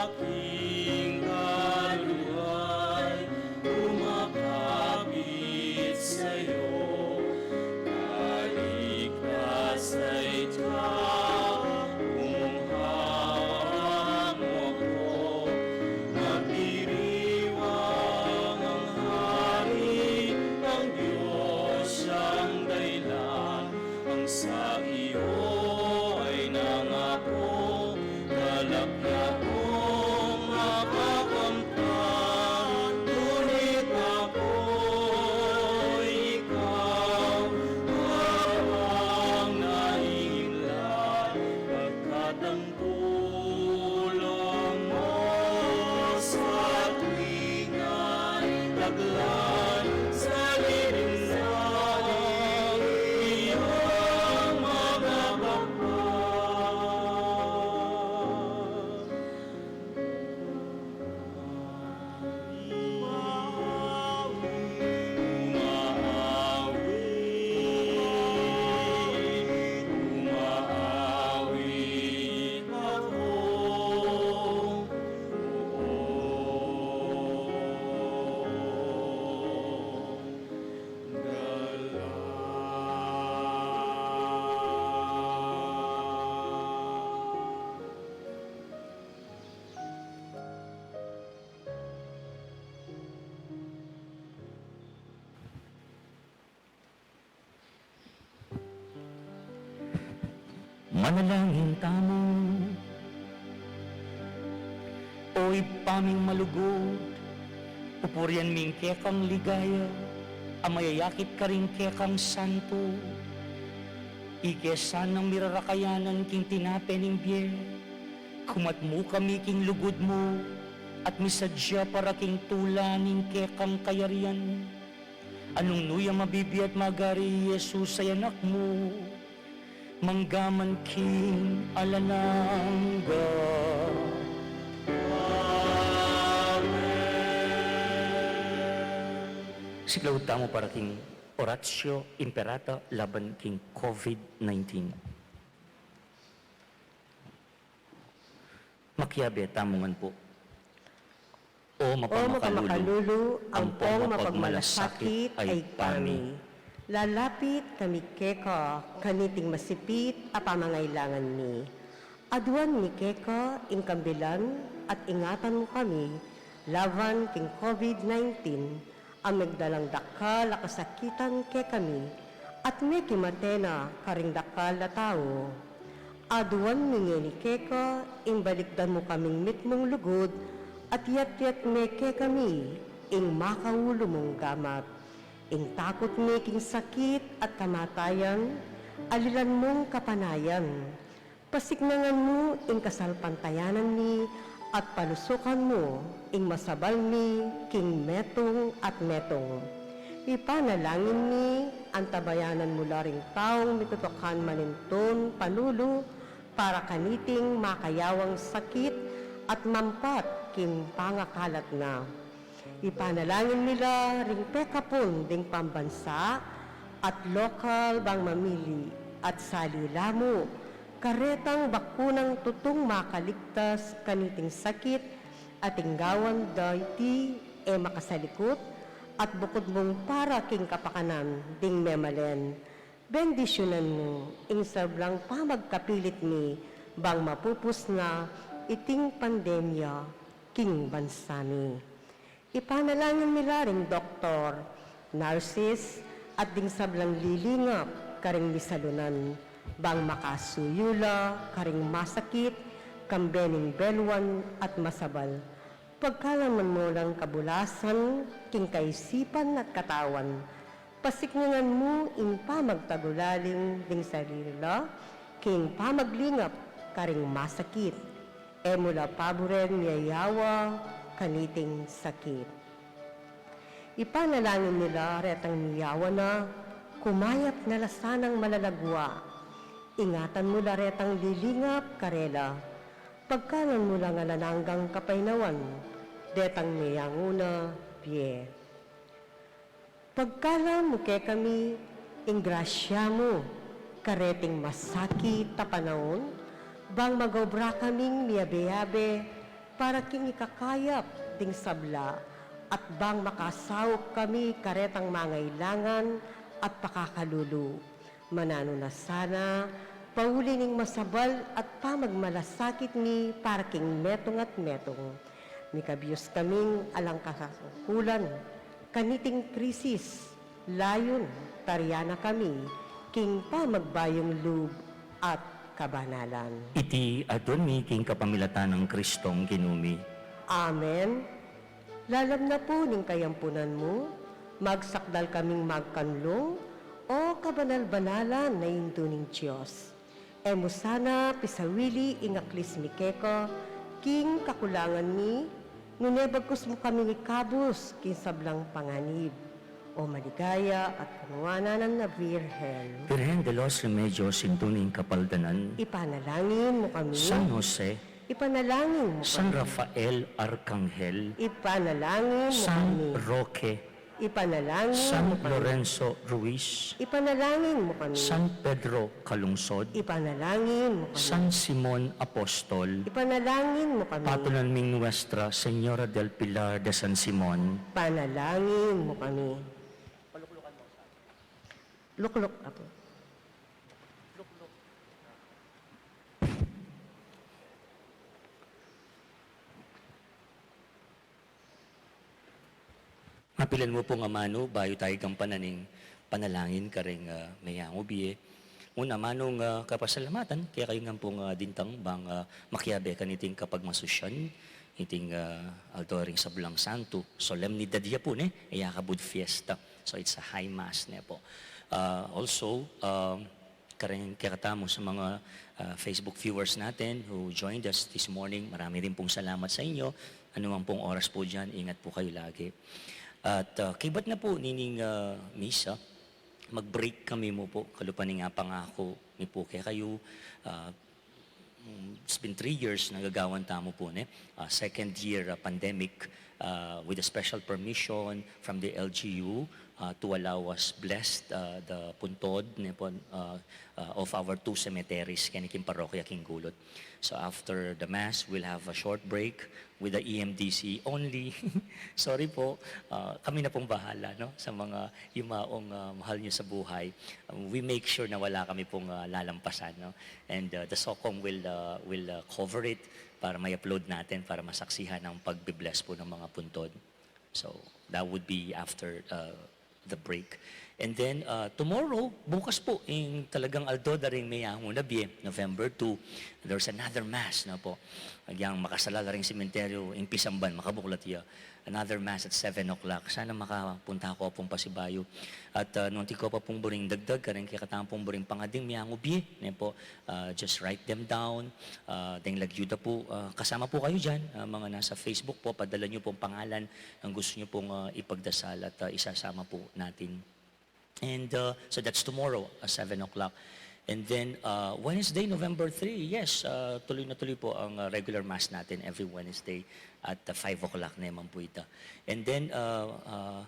Aking kaluluwa'y kumakapit sa'yo. Kaligtas ay ikaw, umunghaw mo ako. Magdiriwang ang Hari, ang Diyos siyang dahilan. Ang sa iyo ay nangako, galak akong makakamtan. Ngunit ako ikaw, habang naiimlay, Manalangin tamu. O Ibpa ming malugud, pupurian mi ing kekang ligaya, a mayayakit karing kekang santu. Ike sanang mirarakayanan king tinape ning bie, kumat mu kami king lugud mu, at misadya para king tula ning kekang kayarian. A nung nu ya mabibie at magari i Jesus a Anak mu, manggaman king alang angga. Amen. Siklaud tamu para king Oratio Imperata laban king COVID nineteen. Makiabe tamu ngan pu. O O mapamakalulu, mapamakalulu, ampong ampong mapagmalasakit mapagmalasakit a a Ibpa mi. Ibpa mi. Lalapit kami keka, kaniting masipit a pamangailangan mi. Aduan mi keka ing kambilan at ingatan mu kami laban king COVID nineteen, a migdalang dakal a kasakitan kekami, at mekimate na karing dakal a tau. Aduan mi ngeni keka, ing balikdan mu kaming mitmung lugud, at yatyat me kekami ing makaulu mung gamat. Ing takut mi king sakit at kamatayan, alilan mung kapanayan. Pasiknangan mu ing kasalpantayanan mi, at palusukan mu ing masabal mi king metung at metung. Ipanalangin mi, antabayanan mu la ring taung mitutukan manintun panulu para kaniting makayawang sakit at mampat king pangakalat na. Ipanalangin mi la ring pekapun ding pambansa at lokal bang mamili at sali la mu karetang bakunang tutung makaligtas kaniting sakit, at ing gawan da iti e makasalikut at bukud mung para king kapakanan ding memalen. Bendisyunan mu ing sablang pamagkapilit mi bang mapupus na iting pandemya king bansa mi. Ipanalangin mi la ring doktor, nurses, at ding sablang lilingap karing misalunan, bang makasuyu la karing masakit, kambe ning beluan at masabal. Pagkaluban mu lang kabulasan king kaisipan at katawan, pasiknangan mu ing pamagtagulaling ding sarili la king pamaglingap karing masakit. E mu la paburen miyayawa kaniting sakit. Ipanalangin mi la retang miyawa na, kumayap na la sanang malalagua. Ingatan mu la retang lilingap karela. Pagkaluban mu lang alang anggang kapaynawan detang meyangu na bie. Pagkaluban mu kekami ing grasya mu kareting masakit a panaun, bang magobra kaming miyabe-yabe para king ikakayap ding sabla, at bang makasaup kami karetang mangailangan at pakakalulu. Mananu na sana, pauli ning masabal at pamagmalasakit mi para king metung at metung. Mikabius kaming alang kasangkulan kaniting krisis, layun tarian na kami king pamagbayung lub at kabanalan. Iti aduan mi king kapamilatan nang Kristong Ginu mi. Amen. Lalam na pu ning kayampunan mu, magsakdal kaming magkanlung, O kabanal-banalan a Indu ning Dios. E mu sana pisawili ing aklis mi keka king kakulangan mi, nune bagkus mu kaming ikabus king sablang panganib. O maligaya at kanuanan a Birhen. Birhen de los Remedios, Indu ning Kapaldanan. Ipanalangin mu kami. San Jose. Ipanalangin mu kami. San Rafael Arkanghel. Ipanalangin mu kami. San Roque. Ipanalangin mu kami. San Lorenzo Ruiz. Ipanalangin mu kami. San Pedro Calungsod. Ipanalangin mu kami. San Simon Apostol. Ipanalangin mu kami. Patron ming Nuestra Señora del Pilar de San Simon. Panalangin mu kami. Lukluk, Apo. Mapilan mu pung amanu, bayu tayu gampanan ing panalangin karing, ah, meyangu bie. Una, manung, ah, kapasalamatan kekayu ngan pung, ah, dintang bang, ah, makiabe kaniting kapagmasusyan iting, ah, aldo ring sablang santu. Solemnidad ya pu, ne? E ya kabud fiesta. So, it's a high mass, ne pu. Ah, also, um, karing kekatamu sa mga, ah, Facebook viewers natin who joined us this morning, marami rin pung salamat sa inyo. Anuman pung oras pu dyan, ingat pu kayu lagi. At, ah, kaybat na pu nining, ah, misa, mag-break kami mu pu, kalupa ning pangaku mi pu kekayu. Ah, mm, it's been three years na gagawan tamu pu, ne? Ah, second year, ah, pandemic, ah, with a special permission from the L G U, ah, to allow us blessed, ah, the puntod, ne pu, ah, ah, of our two cemeteries, keni king parokya king Gulut. So after the mass, we'll have a short break with the E M D C only. Sorry po, ah, kami na pong bahala, no, sa mga yumaong, ah, mahal nyo sa buhay. Um, we make sure na wala kami pong, ah, lalampasan, no? And, ah, the SOCCOM will, ah, will, ah, cover it para may upload natin, para masaksihan ang pagbe-bless po ng mga puntod. So, that would be after, uh, the break. And then, uh, tomorrow, bukas po, ing talagang aldo da ring meyangu na bie, November two, there's another mass, no po. Agyang makasala la ring sementeryo, ing pisamban, makabuklat ya. Another mass at seven o'clock. Sana makapunta ko pung pasibayu. At, uh, nung atin ko pa pung buring dagdag, karing kekatamung buring pangading meyangu bie, ne po, uh, just write them down. Ah, deng lagyu da pu, ah, kasama pu kayu dyan, ah, mga nasa Facebook po, padala nyo pong pangalan ang gusto nyo pong, ah, ipagdasal at, ah, isasama po natin. And, ah, so that's tomorrow, ah, seven o'clock. And then, ah, Wednesday, November three, yes, ah, tuloy na tuloy po ang, ah, regular mass natin every Wednesday at, ah, five o'clock naman po ita. And then, ah, ah,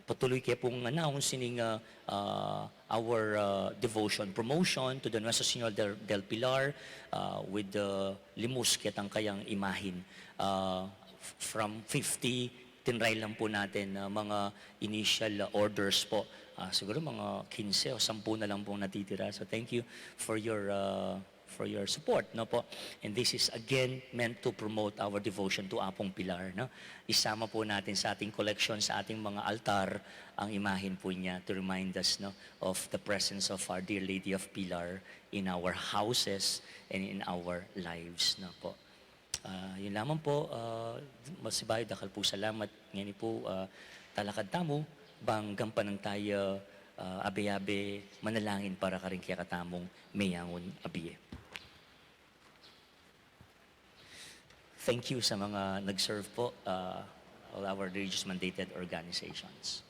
patuloy ke pung announce ining, ah, ah, our, ah, devotion promotion to the Nuestra Señora del, del Pilar, ah, with the limus ketang kayang imahin. Ah, f-, from fifty, tinry lang po natin, ah, mga initial, ah, orders po. Ah, siguro mga kinse o sampu na lang pong natitira. So thank you for your, ah, for your support, no po? And this is again meant to promote our devotion to Apong Pilar, no? Isama po natin sa ating koleksyon, sa ating mga altar, ang imahin po niya to remind us, no, of the presence of our Dear Lady of Pilar in our houses and in our lives, no po? Ah, yun lamang po, ah, masibayu dakal po salamat. Ngeni po, ah, talakad tamu, bang gampanan taya, ah, abe-abe manalangin para karing kekatamung meyangun a bie. Thank you sa mga nag-serve po, ah, all our religious mandated organizations.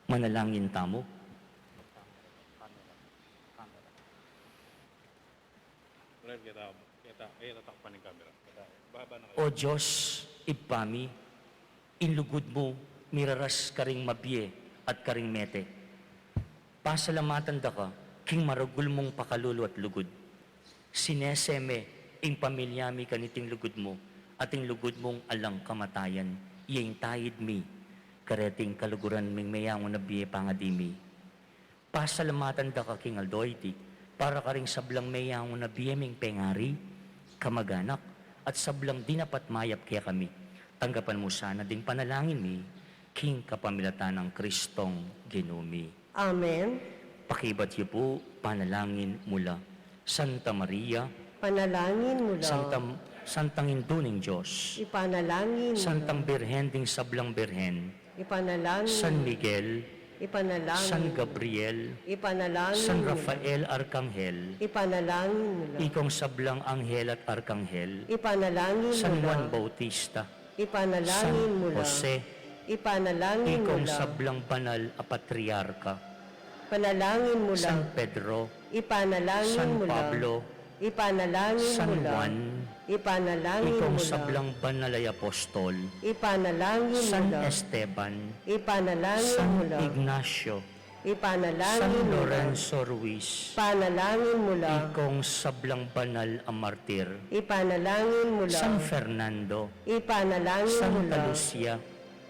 Manalangin tamu. Kita, kita, eh, tatakpan ing kamera. Kita, baba na kayu. O Dios, Ibpa mi, ing lugud mu miraras karing mabie at karing mete. Pasalamatan da ka king maragul mung pakalulu at lugud. Sinese me ing pamilya mi kaniting lugud mu, at ing lugud mung alang kamatayan, iya ing taid mi kareting kaluguran ming meyangu na bie pangadi mi. Pasalamatan da ka king aldo iti, para karing sablang meyangu na bie ming pengari, kamaganak, at sablang dinapat mayap kekami. Tanggapan mu sana ding panalangin mi, king kapamilatan nang Kristong Ginu mi. Amen. Pakibat yu pu, panalangin mu la. Santa Maria, panalangin mu la. Santa, Santang Indu ning Dios, ipanalangin mu la. Santang Birhen ding sablang birhen, ipanalangin mu la. San Miguel, ipanalangin mu la. San Gabriel, ipanalangin mu la. San Rafael Arkanghel, ipanalangin mu la. Ikong sablang anghel at arkanghel, ipanalangin mu la. San Juan Bautista, ipanalangin mu la. San Jose, ipanalangin mu la. Ikong sablang banal a patriarka, ipanalangin mu la. San Pedro, ipanalangin mu la. San Pablo, ipanalangin mu la. San Juan, ipanalangin mu la. Ikong sablang banal a apostol, ipanalangin mu la. San Esteban, ipanalangin mu la. San Ignacio, Ipanalangin San mu la. Lorenzo Ruiz. Ipanalangin mu la. Ikong sablang banal a martir. Ipanalangin mu la. San Fernando. Ipanalangin mu la. Santa Lucia.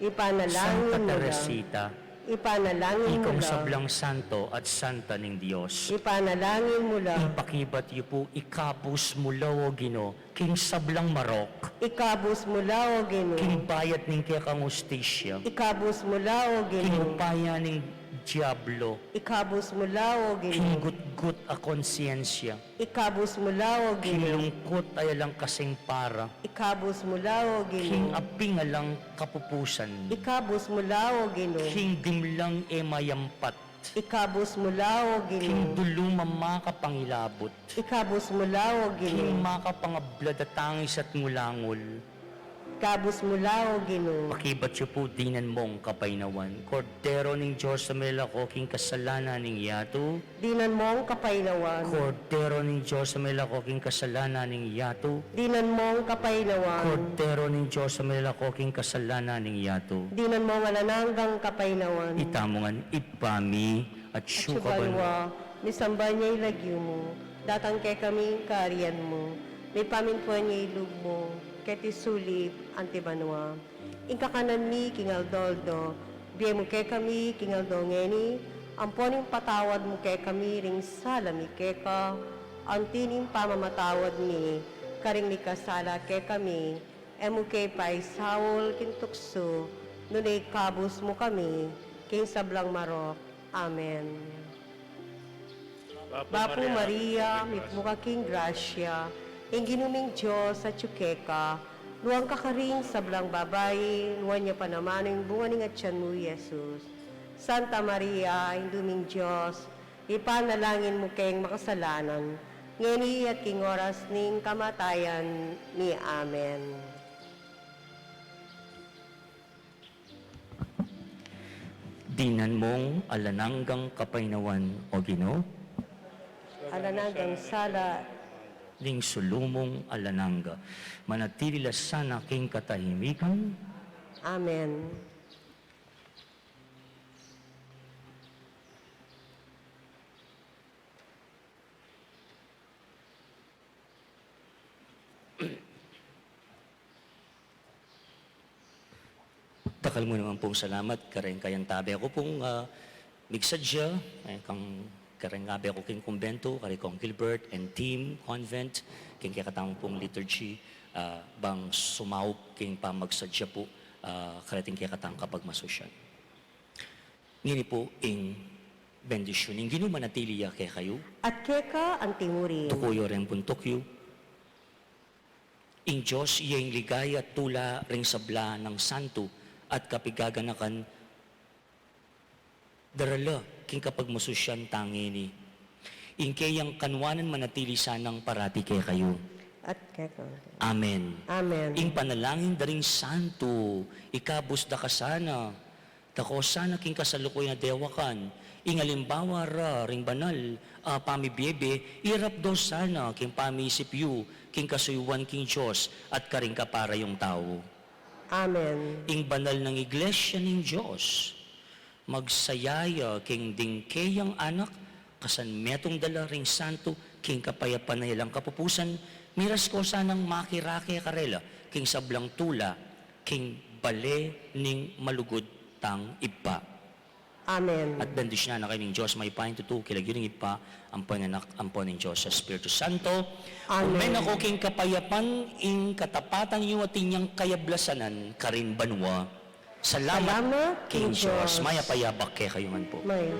Ipanalangin mu la. Santa Teresita. Ipanalangin mu la. Ikong sablang santo at santa ning Dios. Ipanalangin mu la. Ipakibat yu pu, ikabus mu la, O Ginu, king sablang marok. Ikabus mu la, O Ginu. King bayat ning kekang hustisya. Ikabus mu la, O Ginu. King upaya ning diablo. Ikabus mu la, O Ginu. King gutgut a konsyensya. Ikabus mu la, O Ginu. King lungkut a alang kasing para. Ikabus mu la, O Ginu. King aping alang kapupusan. Ikabus mu la, O Ginu. King dimlang e mayampat. Ikabus mu la, O Ginu. King dulum a makapangilabut. Ikabus mu la, O Ginu. King makapangablad a tangis at ngulangul. Ikabus mu la, O Ginu. Pakibat yu pu, dinan mong kapaynawan. Kordero ning Dios a milako king kasalanan ning yatu. Dinan mong kapaynawan. Kordero ning Dios a milako king kasalanan ning yatu. Dinan mong kapaynawan. Kordero ning Dios a milako king kasalanan ning yatu. Dinan mong alang anggang kapaynawan. Itamu ngan, Ibpa mi, atsu ka banua, misamban ya ing lagyu mu, datang kekami ing kayarian mu, mipamintuan ya ing lub mu, keti sulip anti banua. Ing kakanan mi king aldo-aldo, ibie mu kekami king aldo ngeni, ampon ipatawad mu kekami ring sala mi keka, anti ning pamamatawad mi karing mikasala kekami, e mu ke paisaul king tuksu, nune ikabus mu kami king sablang marok. Amen. Bapu Maria, mipnu ka king grasya, ing Ginu ming Dios atyu keka, nuan ka karing sablang babai, nuan ya pa naman ing bunga ning atian mu, i Jesus. Santa Maria, Indu ming Dios, ipanalangin mu keng makasalanan, ngeni at king oras ning kamatayan mi. Amen. Dinan mong alang anggang kapaynawan, O Ginu. Alang anggang sala. Ning sulu mung alang angga. Manatili la sana king katahimikan. Amen. Dakal mu naman pung salamat kareng kayantabe ku pung, ah, migsadya, eh, kang kareng abe ku king kumbento, kari Kong Gilbert and team, convent, king kekatamung pung liturgy, ah, bang sumaup king pamagsadya pu, ah, kareting kekatang kapagmasusyan. Ngeni pu ing bendisyun ning Ginu manatili ya kekayu. At keka anti murin. Tuku yu reng buntuk yu. Ing Dios iya ing ligaya at tula ring sabla nang santu at kapigaganakan, darala king kapagmasusyan tang ngeni. Ing keyang kanuanan manatili sanang parati kekayu. At keka. Amen. Amen. Ing panalangin da ring santu, ikabus da ka sana. Dako sana king kasalukuyan a dewakan, ing alimbawa ra ring banal a pamibiebe, irap do sana king pamisip yu, king kasuyuan king Dios, at karing kapara yung tau. Amen. Ing banal nang Iglesia ning Dios, magsaya ya king ding keyang anak, kasan metung da la ring santu, king kapayapan a alang kapupusan, miras ko sanang makirake karela, king sablang tula, king bale ning malugud tang Ibpa. Amen. At bendisyunan na kayu ning Dios mayupaya tutu, king lagyu ning Ibpa, ampo ning Anak, ampo ning Dios Espiritu Santo. Amen. Ume na ko king kapayapan, ing katapatan yu at inyang kayablasanan karin banua. Salamat king Dios. Mayap a yabak kekayu ngan pu. Mayap.